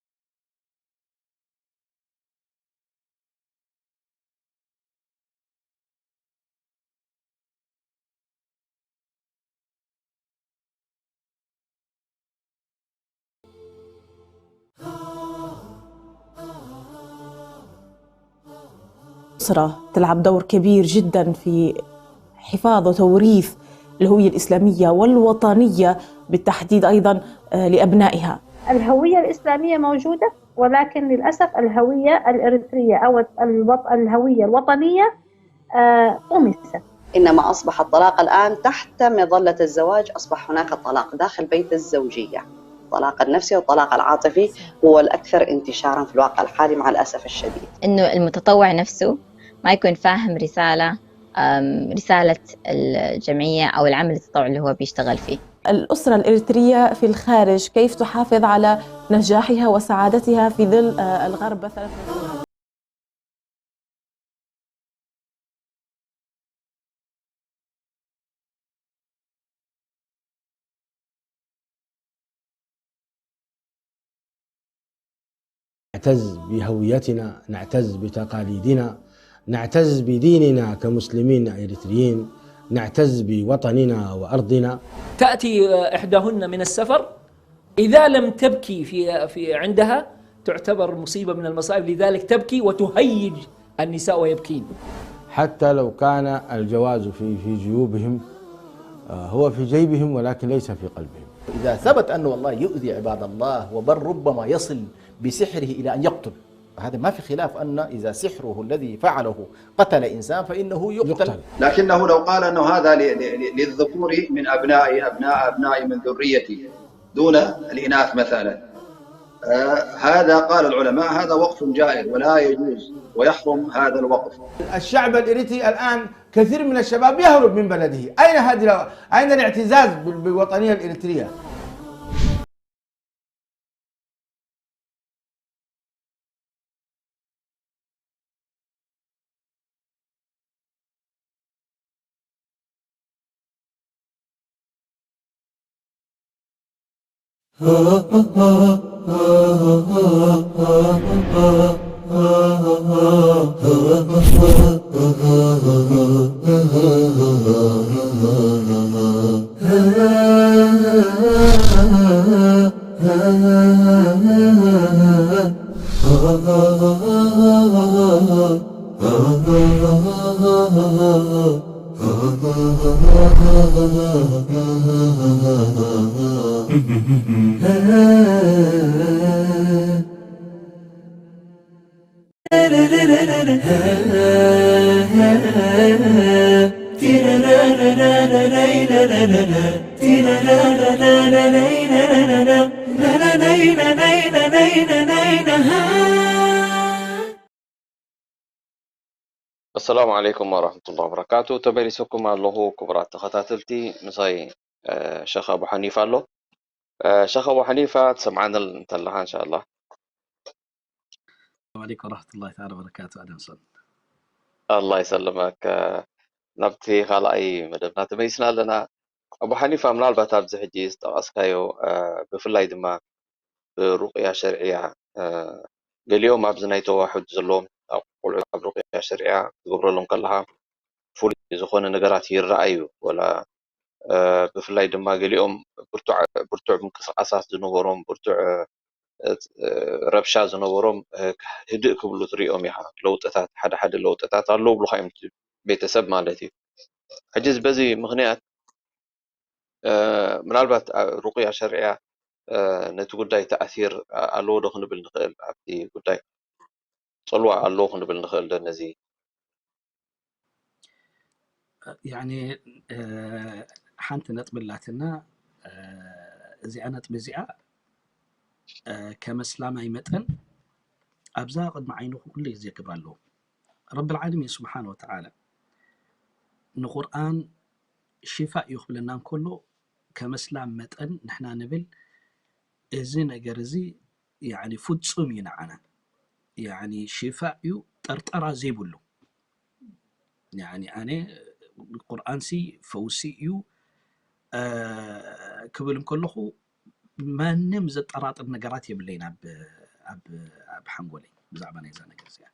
الأسرة تلعب دور كبير جدا في حفاظ وتوريث الهوية الإسلامية والوطنية بالتحديد أيضا لأبنائها. الهوية الإسلامية موجودة، ولكن للأسف الهوية الإريترية أو الوط- الهوية الوطنية آه، طمست. إنما أصبح الطلاق الآن تحت مظلة الزواج، أصبح هناك طلاق داخل بيت الزوجية. الطلاق النفسي والطلاق العاطفي هو الأكثر انتشارا في الواقع الحالي مع الأسف الشديد. إنه المتطوع نفسه ما يكون فاهم رسالة رسالة الجمعية أو العمل التطوعي اللي هو بيشتغل فيه. الأسرة الإريترية في الخارج كيف تحافظ على نجاحها وسعادتها في ظل الغرب مثلا؟ نعتز بهويتنا، نعتز بتقاليدنا، نعتز بديننا كمسلمين إريتريين، نعتز بوطننا وأرضنا. تأتي إحداهن من السفر، إذا لم تبكي في في عندها تعتبر مصيبة من المصائب، لذلك تبكي وتهيج النساء ويبكين. حتى لو كان الجواز في في جيوبهم، آه، هو في جيبهم ولكن ليس في قلبهم. إذا ثبت أنه والله يؤذي عباد الله، وبل ربما يصل بسحره إلى أن يقتل، هذا ما في خلاف أن إذا سحره الذي فعله قتل إنسان فإنه يقتل. يقتل. لكنه لو قال أنه هذا ل- ل- للذكور من أبنائي، أبناء أبنائي من ذريتي دون الإناث مثلا، آه، هذا قال العلماء هذا وقف جائر ولا يجوز ويحرم هذا الوقف. الشعب الإريتري الآن كثير من الشباب يهرب من بلده. أين هذه ال- أين الاعتزاز بال- بالوطنية الإريترية؟ ኣሰላሙ ዓለይኩም ወራህመቱላሂ ወበረካቱ። ተመሊሰኩም ኣለኹ ክቡራት ተኸታተልቲ፣ ምሳይ ሸኽ ኣቡ ሓኒፋ ኣሎ። ሸኽ ኣቡ ሓኒፋ ትሰምዓኒ እንተለኻ እንሻላ። ሰላም ዓለይኩም ወራህመቱላሂ ተዓላ ወበረካቱ። ኣደምሶን ኣላ ይሰልመክ። ናብቲ ካልኣይ መደብና ተመሊስና ኣለና። ኣቡ ሓኒፋ፣ ምናልባት ኣብዚ ሕጂ ዝጠቐስካዮ ብፍላይ ድማ ብሩቅያ ሸርዕያ፣ ገሊኦም ኣብዚ ናይ ተዋሑድ ዘለዎም ቆልዑ ኣብ ሩቅያ ሸርዕያ ክትገብረሎም ከለካ ፍሉይ ዝኮነ ነገራት ይረኣዩ። ወላ ብፍላይ ድማ ገሊኦም ብርቱዕ ምንቅስቃሳት ዝነበሮም፣ ብርቱዕ ረብሻ ዝነበሮም ህድእ ክብሉ ትሪኦም ኢካ። ለውጥታት፣ ሓደ ሓደ ለውጥታት ኣለዉ ብሉካ እዮም ቤተሰብ ማለት እዩ። ሕጂ በዚ ምክንያት ምናልባት ሩቅያ ሸርዕያ ነቲ ጉዳይ ተኣሲር ኣለዎ ዶ ክንብል ንኽእል? ኣብቲ ጉዳይ ፅልዋ ኣለዎ ክንብል ንኽእል ዶ ነዚ? ያኒ ሓንቲ ነጥቢ ኣላትና። እዚኣ ነጥቢ እዚኣ ከም እስላማይ መጠን ኣብዛ ቅድሚ ዓይንኹ ኩሉ ግዜ ክብራ ኣለዎ። ረብል ዓለሚን ስብሓን ወተዓላ ንቁርኣን ሽፋእ እዩ ክብለና እንከሎ፣ ከም እስላም መጠን ንሕና ንብል እዚ ነገር እዚ ያኒ ፍጹም እዩ ንዓና። ያኒ ሽፋእ እዩ፣ ጠርጠራ ዘይብሉ። ያኒ ኣነ ቁርኣንሲ ፈውሲ እዩ ክብል እንከለኹ ማንም ዘጠራጥር ነገራት የብለይን ኣብ ኣብ ኣብ ሓንጎለይ ብዛዕባ ናይዛ ነገር እዚኣ።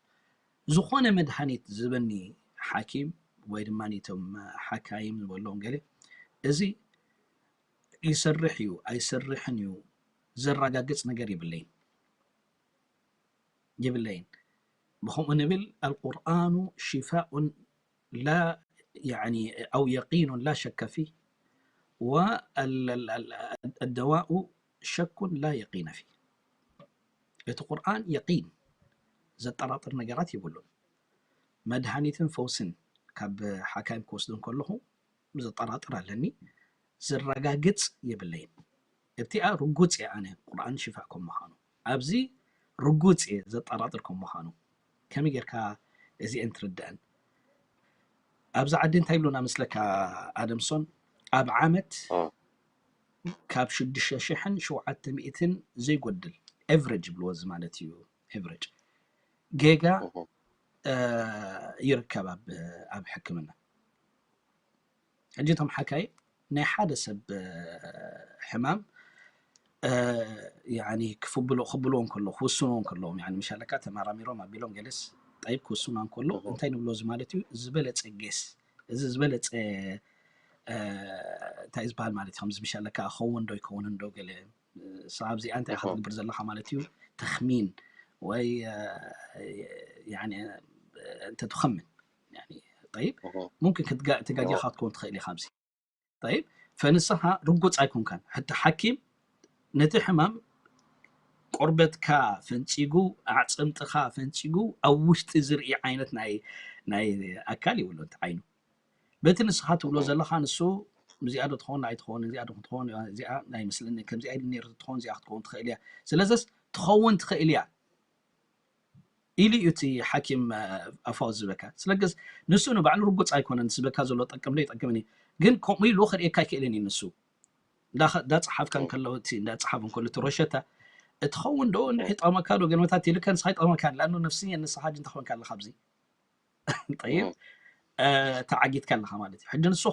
ዝኾነ መድሃኒት ዝህበኒ ሓኪም ወይ ድማ እቶም ሓካይም ዝበሎም ገለ እዚ ይሰርሕ እዩ ኣይሰርሕን እዩ ዘረጋግጽ ነገር የብለይን የብለይን። ብኸምኡ ንብል القرآن شفاء لا يعني أو يقين لا شك فيه والدواء شك لا يقين فيه። እቲ ቁርኣን የቂን ዘጠራጥር ነገራት የብሉን። መድሃኒትን ፈውስን ካብ ሓካይም ክወስዶ እንከለኹ ዘጠራጥር ኣለኒ፣ ዘረጋግጽ የብለይን። እብቲኣ ርጉጽ እየ ኣነ ቁርኣን ሽፋእ ከም ምዃኑ። ኣብዚ ርጉጽ እየ ዘጠራጥር ከም ምዃኑ። ከመይ ጌርካ እዚኤን ትርድአን? ኣብዚ ዓዲ እንታይ ይብሉና መስለካ ኣደምሶን? ኣብ ዓመት ካብ ሽዱሽተ ሽሕን ሸውዓተ ሚእትን ዘይጎድል ኤቨሬጅ ይብልዎ እዚ ማለት እዩ ኤቨሬጅ ጌጋ ይርከብ ኣብ ኣብ ሕክምና። ሕጂ እቶም ሓካይ ናይ ሓደ ሰብ ሕማም ያኒ ክፍብሎ ክብልዎ እንከሎ ክውስንዎ እንከለዎም ያኒ ምሻለካ ተመራሚሮም ኣቢሎም ገለስ ጠይብ ክውስና እንከሎ እንታይ ንብሎ እዚ ማለት እዩ ዝበለፀ ጌስ እዚ ዝበለፀ እንታይ ዝበሃል ማለት እዩ ከምዚ ምሻለካ ኸውን ዶ ይከውንን ዶ ገለ ኣብዚኣ እንታይ ክትግብር ዘለካ ማለት እዩ ተክሚን ወይ እንተ ትኸምን ጠይብ ሙምክን ተጋጊኻ ክትከውን ትኽእል ኢኻ ኣብዚ ጠይብ ፈንስኻ ርጉፅ ኣይኮንካን ሕቲ ሓኪም ነቲ ሕማም ቆርበትካ ፈንፂጉ ኣዕፅምጥኻ ፈንፂጉ ኣብ ውሽጢ ዝርኢ ዓይነት ናይ ናይ ኣካል ይብሎ እቲ ዓይኑ በቲ ንስኻ ትብሎ ዘለኻ ንሱ እዚኣ ዶ ትኸውን ኣይትኸውን እዚኣ ዶ ክትኸውን እዚኣ ናይ ምስለኒ ከምዚኣ ኢሉ ነይሩ ትኸውን እዚኣ ክትከውን ትኽእል እያ ስለዚስ ትኸውን ትኽእል እያ ኢሉ እዩ እቲ ሓኪም ኣፋው ዝበካ ስለገስ ንሱ ንባዕሉ ርጉፅ ኣይኮነን ዝበካ ዘሎ ጠቅም ዶ ይጠቅምን እዩ ግን ከምኡ ኢሉ ክርእየካ ኣይክእልን እዩ ንሱ እንዳፀሓፍካ እንከሎ እቲ እንዳፀሓፍ እንከሎ እቲ ሮሸታ እትኸውን ዶ እንድሒ ጠቕመካ ዶ ገንመታት ኢልካ ንስኻ ይጠቕመካ ላኑ ነፍስያ ንስኻ ጅ እንተኾንካ ኣለካ ኣብዚ ጠይብ ተዓጊትካ ኣለካ ማለት እዩ ሕጂ ንሱ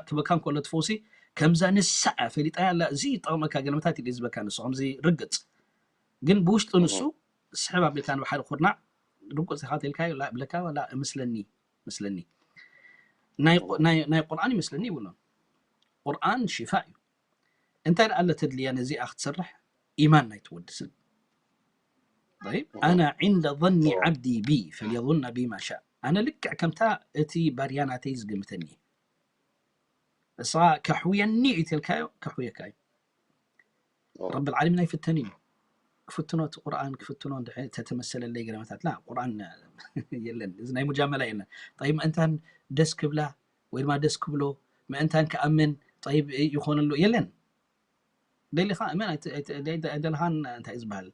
ክበካ እንከሎ ትፈውሲ ከምዛ ንሳ ፈሊጣ ኣላ እዚ ጠቕመካ ገንመታት ኢሉ ዝበካ ንሱ ከምዚ ርግፅ ግን ብውሽጡ ንሱ ስሕብ ኣቢልካ ንባሕሪ ኩርናዕ ርቁፅ ኢኻ ተልካዮ ላ ብለካ ላ እምስለኒ ምስለኒ ናይ ቁርኣን ይመስለኒ ይብሎ ቁርኣን ሽፋ እዩ እንታይ ደኣ ለተድልያ ነዚኣ ክትሰርሕ ኢማን ናይ ትወዲ ሰብ ኣና ዕንደ ظኒ ዓብዲ ቢ ፈልየظና ቢ ማሻ ኣነ ልክዕ ከምታ እቲ ባርያ ናተይ ዝግምተኒ እሳ ከሕውየኒ እዩ ተልካዮ ከሕውየካ እዩ ረብ ዓለሚን ኣይፍተን እዩ ክፍትኖ እቲ ቁርኣን ክፍትኖ እንድሕር ተተመሰለለይ ገለመታት ላ ቁርኣን የለን እዚ ናይ ሙጃመላ የለን ጠይብ ምእንታን ደስ ክብላ ወይ ድማ ደስ ክብሎ ምእንታን ክኣምን ጠይብ ይኾነሉ የለን ደሊኻ እመን ኣይደልኻን እንታይ ዝበሃል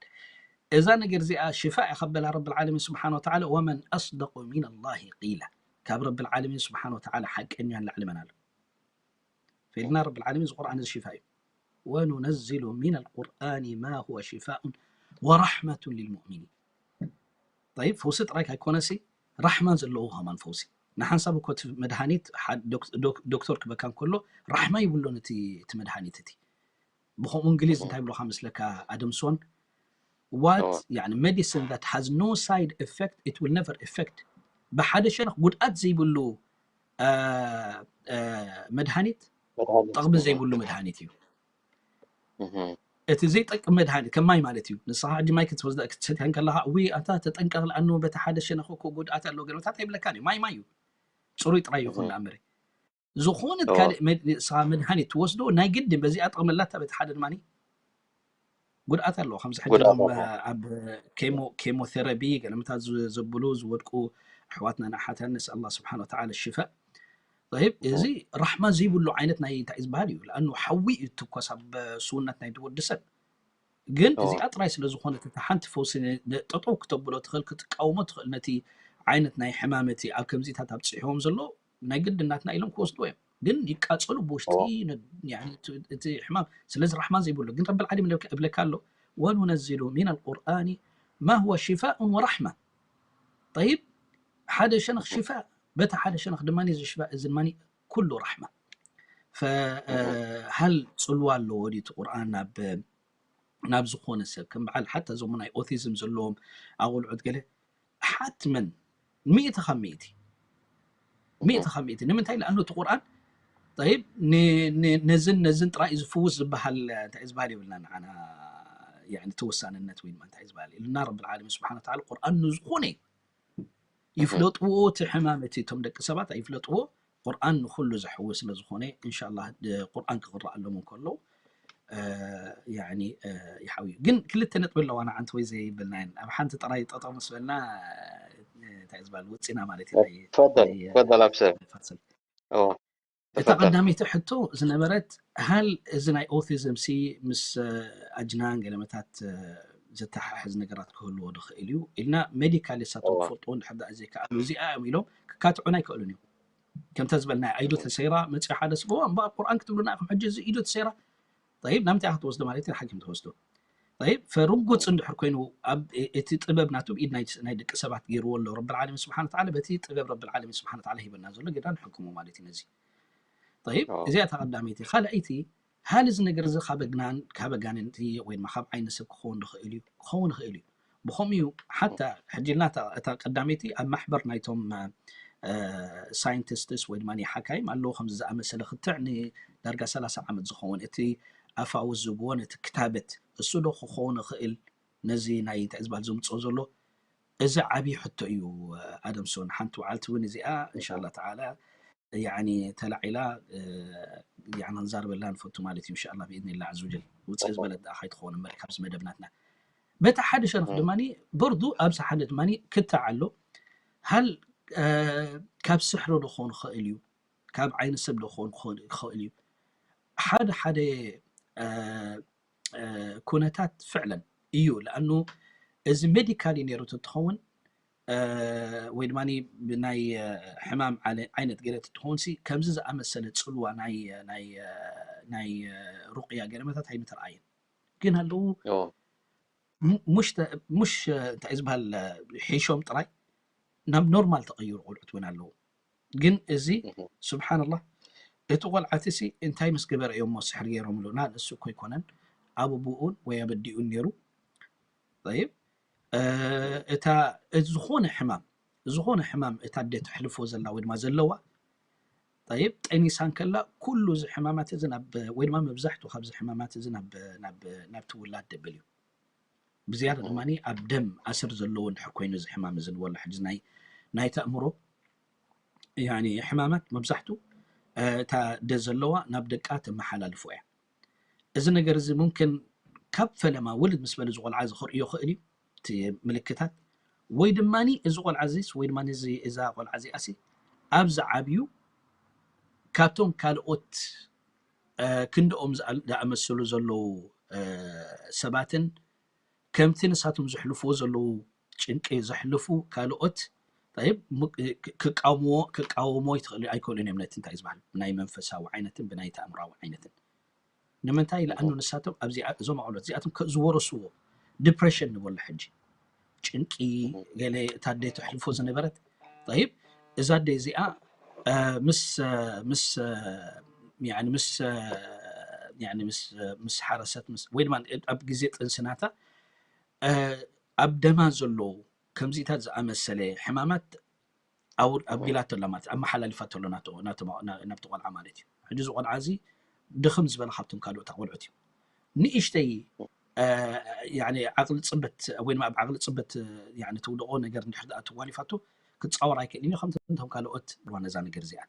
እዛ ነገር እዚኣ ሽፋ እያ ከበላ ረብ ዓለሚን ስብሓን ወተዓላ ወመን ኣስደቁ ሚን ኣላሂ ቂላ ካብ ረብ ዓለሚን ስብሓን ወተዓላ ሓቀኛ ንላዕሊ መን ኣሎ ፈኢልና ረብ ዓለሚን እዚ ቁርኣን እዚ ሽፋ እዩ ወኑነዝሉ ሚን ኣልቁርኣን ማ ሁወ ሽፋኡን ወራሕመቱን ልልሙእሚኒን ጠይብ ፈውሲ ጥራይ ካይኮነሲ ራሕማ ዘለዎ ከማን ፈውሲ ንሓንሳብ እኮ እቲ መድሃኒት ዶክተር ክበካ እንከሎ ራሕማ ይብሎን እቲ መድሃኒት እቲ ብከምኡ እንግሊዝ እንታይ ብሎካ መስለካ ኣደምሶን what يعني medicine that has no side effect it will never effect ብሓደ ሸነኽ ጉድኣት ዘይብሉ መድሃኒት ጠቕሚ ዘይብሉ መድሃኒት እዩ እቲ ዘይጠቅም መድሃኒት ከም ማይ ማለት እዩ ንስኻ ሕጂ ማይ ክትሰትያ ከለኻ እዊ ኣታ ተጠንቀቕ ለኣኑ በቲ ሓደ ሸነኽ እኮ ጉድኣት ኣለዎ ገለታት ኣይብለካን እዩ ማይ ማይ እዩ ፅሩይ ጥራይ ይኹን ንኣምረ ዝኾነት ካልእ ንስኻ መድሃኒት ትወስዶ ናይ ግድን በዚኣ ጠቕመላታ በቲ ሓደ ድማ ጉድኣት ኣለዎ ከምዚ ሕጂ ኣብ ኬሞቴራቢ ገለመታት ዘብሉ ዝወድቁ ኣሕዋትና ንኣሓትና ነስኣል ኣላ ስብሓን ወተዓላ ሽፋእ ይብ እዚ ራሕማ ዘይብሉ ዓይነት ናይ እንታይ ዝበሃል እዩ ለኣኑ ሓዊ እዩ ትኮስ ኣብ ስውነት ናይ ወዲ ሰብ ግን እዚኣ ጥራይ ስለ ዝኾነት እቲ ሓንቲ ፈውሲ ጠጠው ክተብሎ ትኽእል ክትቃወሞ ትኽእል ነቲ ዓይነት ናይ ሕማም እቲ ኣብ ከምዚታት ኣብፅሕዎም ዘሎ ናይ ግድናትና ኢሎም ክወስድዎ እዮም ግን ይቃፀሉ ብውሽጢ እቲ ሕማም ስለዚ ራሕማን ዘይብሉ ግን ረብል ዓለሚን እብለካ ኣሎ ወኑነዚሉ ሚን ኣልቁርኣኒ ማ ሁወ ሽፋኡን ወራሕማ ጠይብ ሓደ ሸነኽ ሽፋእ በቲ ሓደ ሸነኽ ድማ እዚ ሽፋእ እዚ ድማ ኩሉ ራሕማ ፈሃል ፅልዋ ኣለዎ ድዩ እቲ ቁርኣን ናብ ናብ ዝኾነ ሰብ ከም በዓል ሓታ እዞም ናይ ኦቲዝም ዘለዎም ኣቆልዑት ገለ ሓትመን ሚእቲ ካብ ሚእቲ ሚእቲ ካብ ሚእቲ ንምንታይ ለኣኑ እቲ ቁርኣን ጠይብ ነዝን ነዝን ጥራይ ዝፍውስ ዝበሃል እንታይ ዝበሃል የብልና ንዓና ተወሳንነት ወይ ድማ እንታይ ዝበሃል ኢልና ረብል ዓለሚን ስብሓን ወተዓላ ቁርኣን ንዝኾነ ይፍለጥዎ እቲ ሕማም እቲ እቶም ደቂ ሰባት ኣይፍለጥዎ ቁርኣን ንኩሉ ዘሕዊ ስለ ዝኾነ እንሻላ ቁርኣን ክቕረኣሎም እንከሎ ያኒ ይሓውዩ ግን ክልተ ነጥቢ ኣለዋ ንዓንቲ ወይ ዘይብልናየን ኣብ ሓንቲ ጥራይ ጠጠው ምስ በልና እንታይ ዝበሃል ውፅና ማለት እዩ ፈደል ኣብ ሰብ እታ ቀዳመይቲ ሕቶ ዝነበረት ሃል እዚ ናይ ኦቲዝም ሲ ምስ ኣጅናን ገለመታት ዝተሓሕዝ ነገራት ክህልዎ ዝኽእል እዩ ኢልና ሜዲካል ሳቶም ክፈልጥዎ እንድሕር ዘይከኣሉ እዚኣ እዮም ኢሎም ክካትዑን ኣይክእሉን እዮም ከምታ ዝበልና ኣይዶ ተሰይራ መፅዮ ሓደ ስብዋ እምበኣር ቁርኣን ክትብሉና ኢኹም ሕጂ እዚ ኢዶ ተሰይራ ጠይብ ናምንታይ ክትወስዶ ማለት እዩ ሓኪም ትወስዶ ጠይብ ፈርጉፅ እንድሕር ኮይኑ ኣብ እቲ ጥበብ ናቱ ብኢድ ናይ ደቂ ሰባት ገይርዎ ኣሎ ረብል ዓለሚን ስብሓን ተዓላ በቲ ጥበብ ረብል ዓለሚን ስብሓን ተዓላ ሂበና ዘሎ ጌዳ ንሕክሞ ማለት እዩ ነዚ ጠይብ እዚኣ ተቐዳመይቲ ካልኣይቲ ሃል እዚ ነገር እዚ ካብ ኣጋንንቲ ወይ ድማ ካብ ዓይነ ሰብ ክኸውን ዝኽእል እዩ ክኸውን ይኽእል እዩ። ብኸምኡ እዩ ሓታ ሕጂ ኢልና እታ ቀዳመይቲ ኣብ ማሕበር ናይቶም ሳይንቲስትስ ወይ ድማ ሓካይም ኣለዎ ከምዚ ዝኣመሰለ ክትዕ ንዳርጋ ሰላሳ ዓመት ዝኸውን እቲ ኣፋውስ ዝብዎ ነቲ ክታበት እሱ ዶ ክኸውን ይኽእል ነዚ ናይ እንታይ ዝበሃል ዘምፅኦ ዘሎ እዚ ዓብዪ ሕቶ እዩ። ኣደምሶን ሓንቲ በዓልቲ እውን እዚኣ እንሻላ ተዓላ ያኒ ተላዒላ ያኒ ክንዛረበላ ንፈቱ ማለት እዩ። እንሻላ ብኢዝኒላ ዓዘ ወጀል ውፅእ ዝበለት ደኣ ከይትኸውን እምበር ካብዚ መደብ ናትና በቲ ሓደ ሸነኽ ድማ በርዱ ኣብዚ ሓደ ድማ ክትዕ ኣሎ ሃል ካብ ስሕሪ ዶ ክኸውን ይኽእል እዩ ካብ ዓይኒ ሰብ ዶ ክኸውን ክኽእል እዩ ሓደ ሓደ ኩነታት ፍዕለን እዩ ለኣኑ እዚ ሜዲካል እዩ ነይሩ ትትኸውን ወይ ድማ ብናይ ሕማም ዓይነት ገለ ትትኸውን ሲ ከምዚ ዝኣመሰለ ፅልዋ ናይ ሩቅያ ገለመታት ኣይምተረኣየን ግን ኣለዉ ሙሽ እንታይ ዝበሃል ሒሾም ጥራይ ናብ ኖርማል ተቐይሩ ቆልዑት እውን ኣለዉ ግን እዚ ስብሓንላህ እቲ ቆልዓትሲ እንታይ ምስ ገበረ እዮም ሞ ስሕር ገይሮምሉ ና ንሱ እኮ ኣይኮነን ኣብ ኣቦኡን ወይ ኣብ ኣዲኡን ነይሩ ይብ እታ ዝኾነ ሕማም ዝኾነ ሕማም እታ ኣደ ተሕልፎ ዘላ ወይ ድማ ዘለዋ ይብ ጠኒሳ እንከላ ኩሉ እዚ ሕማማት እዚ ናብ ወይ ድማ መብዛሕትኡ ካብዚ ሕማማት እዚ ናብቲ ውላድ ደብል እዩ ብዝያዳ ድማ ኣብ ደም ኣስር ዘለዎ እንድሕር ኮይኑ እዚ ሕማም እዚ ንበሎ ሕጂ ናይ ናይቲ ኣእምሮ ያኒ ሕማማት መብዛሕቱ እታ ደ ዘለዋ ናብ ደቃ ተመሓላልፎ እያ እዚ ነገር እዚ ሙምክን ካብ ፈለማ ውልድ ምስ በለ ዝቆልዓ እዚ ክርእዮ ክእል እዩ እቲ ምልክታት ወይ ድማ እዚ ቆልዓ እዚስ ወይ ድማ እዚ እዛ ቆልዓ እዚኣሲ ኣብ ዝዓብዩ ካብቶም ካልኦት ክንድኦም ዝኣመሰሉ ዘለዉ ሰባትን ከምቲ ንሳቶም ዘሕልፍዎ ዘለዉ ጭንቂ ዘሕልፉ ካልኦት ክቃወምዎ ክቃወሞ ይትኽእል ኣይክእሉን እዮም ነቲ እንታይ ዝበሃል ናይ መንፈሳዊ ዓይነትን ብናይ ተኣምራዊ ዓይነትን ንምንታይ ለኣኑ ንሳቶም ኣብዚ እዞም ኣቆሎት እዚኣቶም ዝወረስዎ ዲፕሬሽን ንበሎ ሕጂ ጭንቂ ገለ እታ ኣደ ተሕልፎ ዝነበረት ይብ እዛ ኣደ እዚኣ ምስ ምስ ምስ ምስ ምስ ሓረሰት ምስ ወይ ድማ ኣብ ግዜ ጥንስናታ ኣብ ደማ ዘለዉ ከምዚታት ዝኣመሰለ ሕማማት ኣቢላቶ ኣላ ማለት ኣመሓላሊፋቶ ኣሎ ናብቲ ቆልዓ ማለት እዩ ሕጂ እዚ ቆልዓ እዚ ድኽም ዝበለ ካብቶም ካልኦት ኣቆልዑት እዩ ንእሽተይ ዓቕሊ ፅበት ወይ ኣብ ዓቕሊ ፅበት ትውድቆ ነገር እንድሕር ደኣ ተጓኒፋቶ ክፃወር ኣይክእልን እዩ ከምቶም ካልኦት ዋነዛ ነገር እዚኣ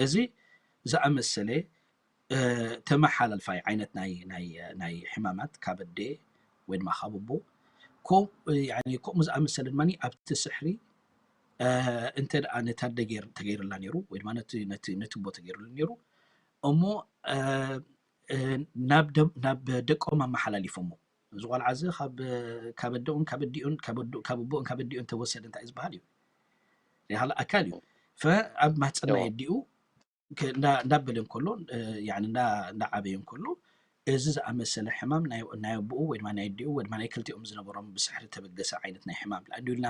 እዚ ዝኣመሰለ ተመሓላልፋይ ዓይነት ናይ ናይ ናይ ሕማማት ካብ ኣደ ወይ ድማ ካብ ኣቦ ከምኡ ዝኣመሰለ ድማ ኣብቲ ስሕሪ እንተ ደኣ ነታ ኣደ ተገይርላ ነይሩ ወይ ድማ ነቲ ነቲ ነቲ ኣቦ ተገይርሉ ነይሩ እሞ ናብ ደቆም ኣመሓላሊፎሞ እዚ ቆልዓ እዚ ካብ ካብ ኣደኡን ካብ ኣዲኡን ካብ ኣቦኡን ካብ ኣዲኡን ተወሰደ እንታይ ዝበሃል እዩ ሪሃለ ኣካል እዩ ኣብ ማህፀን ናይ ኣዲኡ እንዳበለ እንከሎ እንዳዓበየ እንከሎ እዚ ዝኣመሰለ ሕማም ናይ ኣቦኡ ወይ ድማ ናይ ኣዲኡ ወይ ድማ ናይ ክልቲኦም ዝነበሮም ብስሕሪ ተበገሰ ዓይነት ናይ ሕማም ልኣንዲልና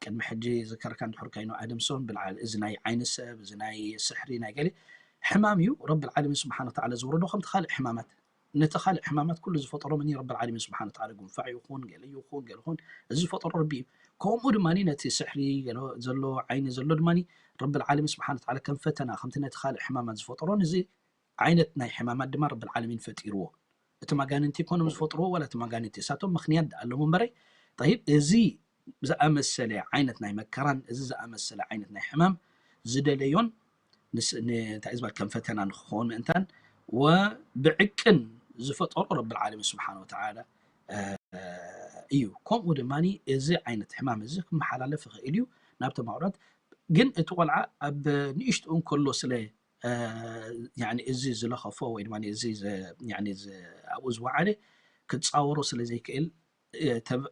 ቅድሚ ሕጂ ዝከርካ እንድሕር ካይኑ ኣደምሶን ብልዓል እዚ ናይ ዓይኒ ሰብ እዚ ናይ ስሕሪ ናይ ገለ ሕማም እዩ ረቢ ልዓለሚን ስብሓን ወተዓላ ዝወረዶ ከምቲ ካልእ ሕማማት ነቲ ካልእ ሕማማት ኩሉ ዝፈጠሮ መን ረቢ ልዓለሚን ስብሓን ወተዓላ ጉንፋዕ ይኹን ገለ ይኹን ገለ ይኹን እዚ ዝፈጠሮ ረቢ እዩ ከምኡ ድማ ነቲ ስሕሪ ዘሎ ዓይኒ ዘሎ ድማ ረቢ ልዓለሚን ስብሓን ወተዓላ ከም ፈተና ከምቲ ነቲ ካልእ ሕማማት ዝፈጠሮን እዚ ዓይነት ናይ ሕማማት ድማ ረቢ ልዓለሚን ፈጢርዎ እቶም ኣጋንንቲ ይኮኖም ዝፈጥርዎ ዋላ እቶም ኣጋንንቲ እሳቶም ምክንያት ኣለዎም እምበረይ ይብ እዚ ዝኣመሰለ ዓይነት ናይ መከራን እዚ ዝኣመሰለ ዓይነት ናይ ሕማም ዝደለዮን እንታይ ዝበል ከም ፈተና ንክኸውን ምእንታን ወብዕቅን ዝፈጠሮ ረቢ ልዓለሚን ስብሓን ወተዓላ እዩ ከምኡ ድማ እዚ ዓይነት ሕማም እዚ ክመሓላለፍ ይኽእል እዩ ናብ ተማውራት ግን እቲ ቆልዓ ኣብ ንእሽትኡ እንከሎ ስለ እዚ ዝለኸፎ ወይ ድማ እዚ ኣብኡ ዝወዓለ ክፃወሮ ስለ ዘይክእል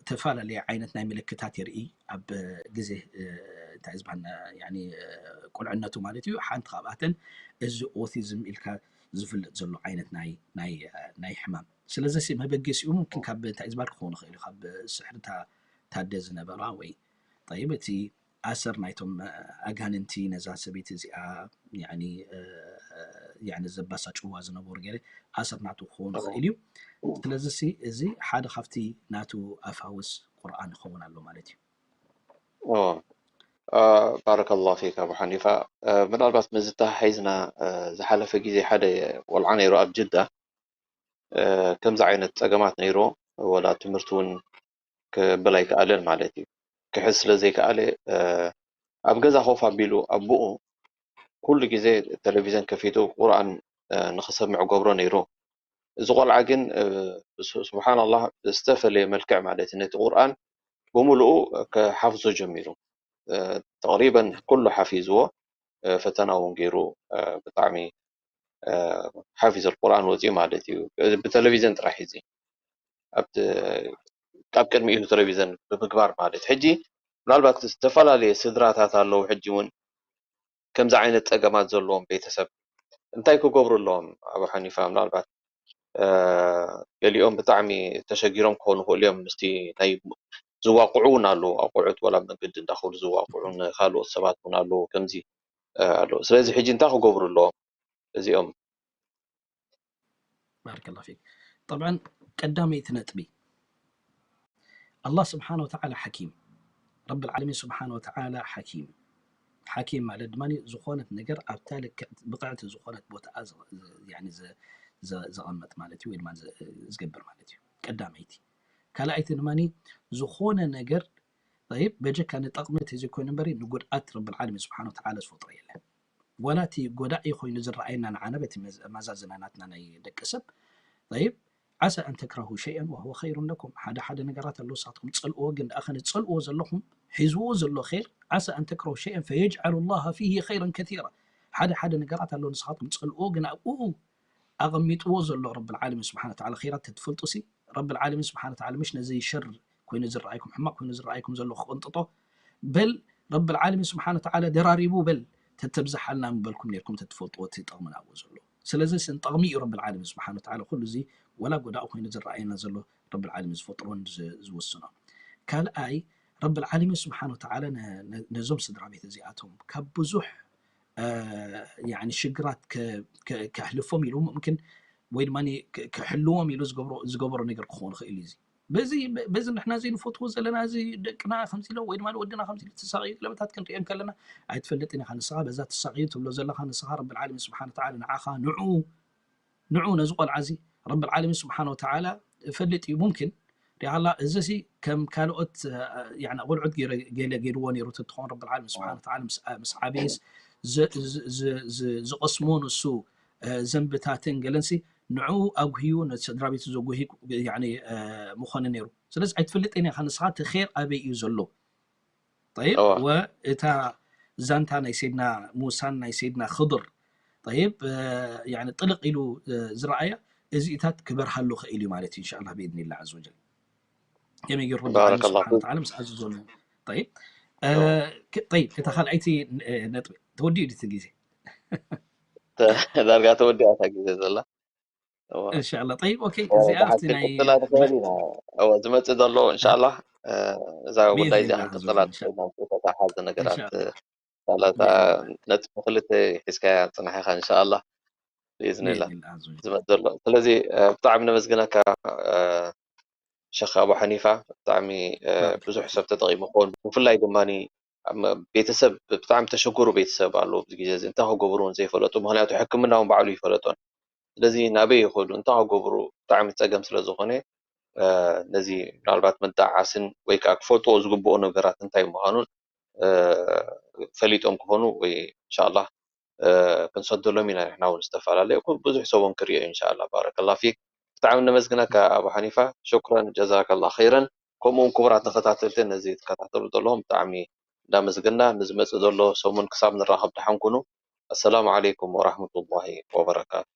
ተፈላለየ ዓይነት ናይ ምልክታት የርኢ ኣብ ግዜ እንታይ ዝበሃል ቁልዕነቱ ማለት እዩ ሓንቲ ካብኣተን እዚ ኦቲዝም ኢልካ ዝፍለጥ ዘሎ ዓይነት ናይ ናይ ናይ ሕማም ስለዚ ሲ መበገሲኡ ሙምክን ካብ እንታይ ዝበሃል ክኸውን ይኽእል እዩ ካብ ስሕርታ ታደ ዝነበራ ወይ ይብ እቲ ኣሰር ናይቶም ኣጋንንቲ ነዛ ሰበይቲ እዚኣ ያኒ ዘባሳጭዋ ዝነበሩ ገለ ኣሰር ናቱ ክኸውን ይኽእል እዩ። ስለዚ ሲ እዚ ሓደ ካብቲ ናቱ ኣፋውስ ቁርኣን ይኸውን ኣሎ ማለት እዩ። ኦ፣ አ፣ ባረከላሁ ፊክ ኣቡ ሓኒፋ። አ፣ ምናልባት ምስዚ ተሓሒዝና፣ አ፣ ዝሓለፈ ግዜ ሓደ ቆልዓ ነይሩ ኣብ ጅዳ። አ፣ ከምዚ ዓይነት ጸገማት ነይሩ፣ ወላ ትምህርቲ እውን ክብል ኣይከኣለን ማለት እዩ። ክሕዝ ስለ ዘይከኣለ፣ አ፣ ኣብ ገዛ ኮፍ ኣቢሉ ኣቦኡ ኩሉ ግዜ ቴሌቪዥን ከፊቱ ቁርኣን፣ አ፣ ንኽሰምዕ ገብሮ ነይሩ። እዚ ቆልዓ ግን፣ እ፣ ሱ-፣ ሱብሓነላህ ብዝተፈለየ መልክዕ ማለት እዩ፣ ነቲ ቁርኣን ብምሉኡ ክሓፍዞ ጀሚሩ። እ፣ ተቕሪበን ኩሉ ሓፊዝዎ፣ እ፣ ፈተና እውን ገይሩ፣ እ፣ ብጣዕሚ፣ እ፣ ሓፊዝ ቁርኣን ወፂኡ ማለት እዩ። እዚ ብቴሌቪዥን ጥራሕ እዩ። እዚ ኣብቲ ኣብ ቅድሚኡ ቴሌቪዥን ብምግባር ማለት እዩ። ሕጂ ምናልባት ዝተፈላለየ ስድራታት ኣለዉ። ሕጂ እውን ከምዚ ዓይነት ጸገማት ዘለዎም ቤተሰብ እንታይ ክገብሩ ኣለዎም? ኣቡ ሓኒፋ፣ ምናልባት፣ እ፣ ገሊኦም ብጣዕሚ ተሸጊሮም ክኾኑ ይኽእሉ እዮም። ምስቲ ናይ ዝዋቅዑ እውን ኣለዉ። ኣቑዑት ወላ መንገዲ እንዳኸዱ ዝዋቅዑ ንኻልኦት ሰባት እውን ኣለዉ። ከምዚ፣ እ፣ ኣለዉ። ስለዚ ሕጂ እንታይ ክገብሩ ኣለዎም እዚኦም? ባረከላሁ ፊክ። ጠብዓን ቀዳመይቲ ነጥቢ፣ ኣላህ ስብሓነ ወተዓላ ሓኪም፣ ረብል ዓለሚን ስብሓነ ወተዓላ ሓኪም። ሓኪም ማለት ድማ ዝኾነት ነገር ኣብታ ልክዕቲ፣ ብቕዕቲ ዝኾነት ቦታኣ ዘ-፣ ዘ-፣ ያኒ ዘ-፣ ዘ-፣ ዘቐመጥ ማለት እዩ፣ ወይ ድማ ዘ-፣ ዝገብር ማለት እዩ። ቀዳመይቲ። ካልኣይቲ ድማ ዝኾነ ነገር፣ ጠይብ፣ በጀካ ንጠቕሚ ተዘይኮይኑ እምበሪ ንጉድኣት ረብል ዓለሚን ስብሓነ ወተዓላ ዝፈጥሮ የለን። ወላ እቲ ጎዳኢ ኮይኑ ዝረኣየና ንዓና በቲ መዝ-፣ መዛዝና ናትና ናይ ደቂ ሰብ፣ ጠይብ፣ ዓሳ ኣን ተክረሁ ሸይአን ወሁወ ኸይሩን ለኩም። ሓደ ሓደ ነገራት ኣለዉ ንስኻትኩም ትጸልእዎ፣ ግን ደኣ ከነ ትጸልእዎ ዘለኹም፣ ሒዝዎ ዘሎ ኸይር፣ ዓሳ ኣን ተክረሁ ሸይአን ፈየጅዓሉ ላሃ ፊሂ ኸይረን ከሲራ። ሓደ ሓደ ነገራት ኣለዉ ንስኻትኩም ትጸልእዎ፣ ግን ኣብኡ ኣቐሚጥዎ ዘሎ ረብል ዓለሚን ስብሓነ ወተዓላ ኸይራት ተትፈልጡ ሲ፣ ረብል ዓለሚን ስብሓነ ወተዓላ ምሽ ነዚ ሸር ኮይኑ ዝረኣይኩም፣ ሕማቕ ኮይኑ ዝረኣይኩም ዘሎ ክቕንጥጦ፣ በል ረብል ዓለሚን ስብሓነ ወተዓላ ደራሪቡ በል ተተብዝሓልና ምበልኩም ኔርኩም ተትፈልጥዎ እቲ ጠቕሚ ናብኡ ዘሎ። ስለዚ ስን ጠቕሚ እዩ ረብል ዓለሚን ስብሓነ ወተዓላ ኩሉ እዚ ወላ ጎዳኢ ኮይኑ ዝረኣየና ዘሎ ረብል ዓለሚን ዝፈጥሮን ዝ-፣ ዝውስኖ። ካልኣይ ረብል ዓለሚን ስብሓነ ወተዓላ ነ-፣ ነ-፣ ነዞም ስድራ ቤት እዚኣቶም ካብ ብዙሕ እ፣ ያኒ ሽግራት ከ-፣ ከ-፣ ከሕልፎም ኢሉ ሙምኪን ወይ ድማ ከ-፣ ክሕልዎም ኢሉ ዝገብሮ፣ ዝገበሮ ነገር ክኸውን ይኽእል እዩ። እዚ በዚ፣ በዚ ንሕና ዘይንፈትዎ ዘለና እዚ ደቅና ከምዚ ኢሎ ወይ ድማ ወድና ከምዚ ኢሉ ተሳቕዩ ገለመታት ክንሪኦ እንከለና ኣይትፈልጥን ኢኻ። ንስኻ በዛ ተሳቕዩ ትብሎ ዘለኻ ንስኻ ረብል ዓለሚን ስብሓነ ወተዓላ ንዓኻ ንዑ ንዑ ነዚ ቆልዓ እዚ ረብል ዓለሚን ስብሓነ ወተዓላ ይፈልጥ እዩ። ሙምኪን ሪኣላ እዚ ሲ ከም ካልኦት፣ እ፣ ያኒ ቆልዑት ገይረ-፣ ገለ ገይርዎ ነይሩ ተትኾን ረብል ዓለሚን ስብሓነ ወተዓላ ምስ፣ ምስ ዓብይስ ዝ-፣ ዝ-፣ ዝ-፣ ዝ-፣ ዝቐስሞ ንሱ፣ እ፣ ዘንብታትን ገለንሲ ንዑ ኣጉህዩ ነቲ ስድራ ቤቱ ዘጉሂ፣ ያኒ፣ እ፣ ምኾነ ነይሩ። ስለዚ ኣይትፈልጥን ኢኻ ንስኻ እቲ ኼር ኣበይ እዩ ዘሎ። ጠይብ እዋ ወእታ ዛንታ ናይ ሰይድና ሙሳን ናይ ሰይድና ኽድር ጠይብ እ፣ ያኒ ጥልቕ ኢሉ እ፣ ዝረኣያ እዚኢታት ክበርሃሉ ኽእል እዩ ማለት እዩ ኢንሻላህ ብኢድኒላህ ዓዘ ወጀል። ከመይ ገይሩ ረቢ ዓለሚን ባረከላሁ ስብሓን ፊክ ወተዓላ ምስ ኣዘዞ ጠይብ እ፣ እዋ ክ- ጠይብ እታ ካልኣይቲ እ፣ ነጥቢ ተወዲኡ ድቲ ግዜ ተ- ዳርጋ ተወዲኣታ ግዜ ዘላ እዋ እንሻላ ጠይብ ኦኬ እዋ እዚኣ ኣብቲ ብሓቂ ናይ ቅጽላ ትኽእል ኢና እዋ ዝመጽእ ዘሎ እ፣ እንሻላ እዛ ጉዳይ እዚኣ ብኢድኒላህ ዓዘ ክንቅጽላ ወጀል እንሻ ትኽእል ናብ ዝተተሓዘ ነገራት እንሻላ ሳላታ ብኢድኒላህ ነጥቢ ክልተ ሒዝካያ ጽናሕ ኢኻ እንሻላ ብኢዝኒላ ብኢድኒላህ ዓዘ ወጀል ዝመጽእ ዘሎ ስለዚ እ፣ ብጣዕሚ ነመስግነካ እ፣ ሸኽ ኣቡ ሓኒፋ ብጣዕሚ እ፣ ባረከላሁ ብዙሕ ሰብ ፊክ ተጠቂሙ ክኸውን ብፍላይ ድማ ቤተሰብ ብጣዕሚ ተሸገሩ ቤተሰብ ኣለዉ ኣብዚ ግዜ እዚ እንታይ ክገብሩ እውን ዘይፈለጡ ምክንያቱ ሕክምና እውን ባዕሉ ይፈለጦን ስለዚ ናበይ ይኸዱ እንታይ ክገብሩ ብጣዕሚ ፀገም ስለ ዝኾነ እ፣ ነዚ ምናልባት መጣዓዓስን ወይ ከዓ ክፈልጥዎ ዝግብኦ ነገራት እንታይ ምዃኑን እ፣ ፈሊጦም ክኾኑ ወይ እንሻላ እ፣ ክንሰደሎም ኢና ንሕና እውን ዝተፈላለየ ኩ- ብዙሕ ሰብ እውን ክሪኦ እዩ እንሻላ ባረከላ ፊክ ብጣዕሚ ነመስግነካ ኣቡ ሓኒፋ ሹክረን ጀዛከላ ኸይረን ከምኡ እውን ክቡራት ተኸታተልቲ ነዚ ትከታተሉ ዘለኹም ብጣዕሚ እንዳመስገና ንዝመፅእ ዘሎ ሰሙን ክሳብ ንራኸብ ደሓን ኩኑ ኣሰላሙ ዓለይኩም ወራህመቱላሂ ወበረካቱ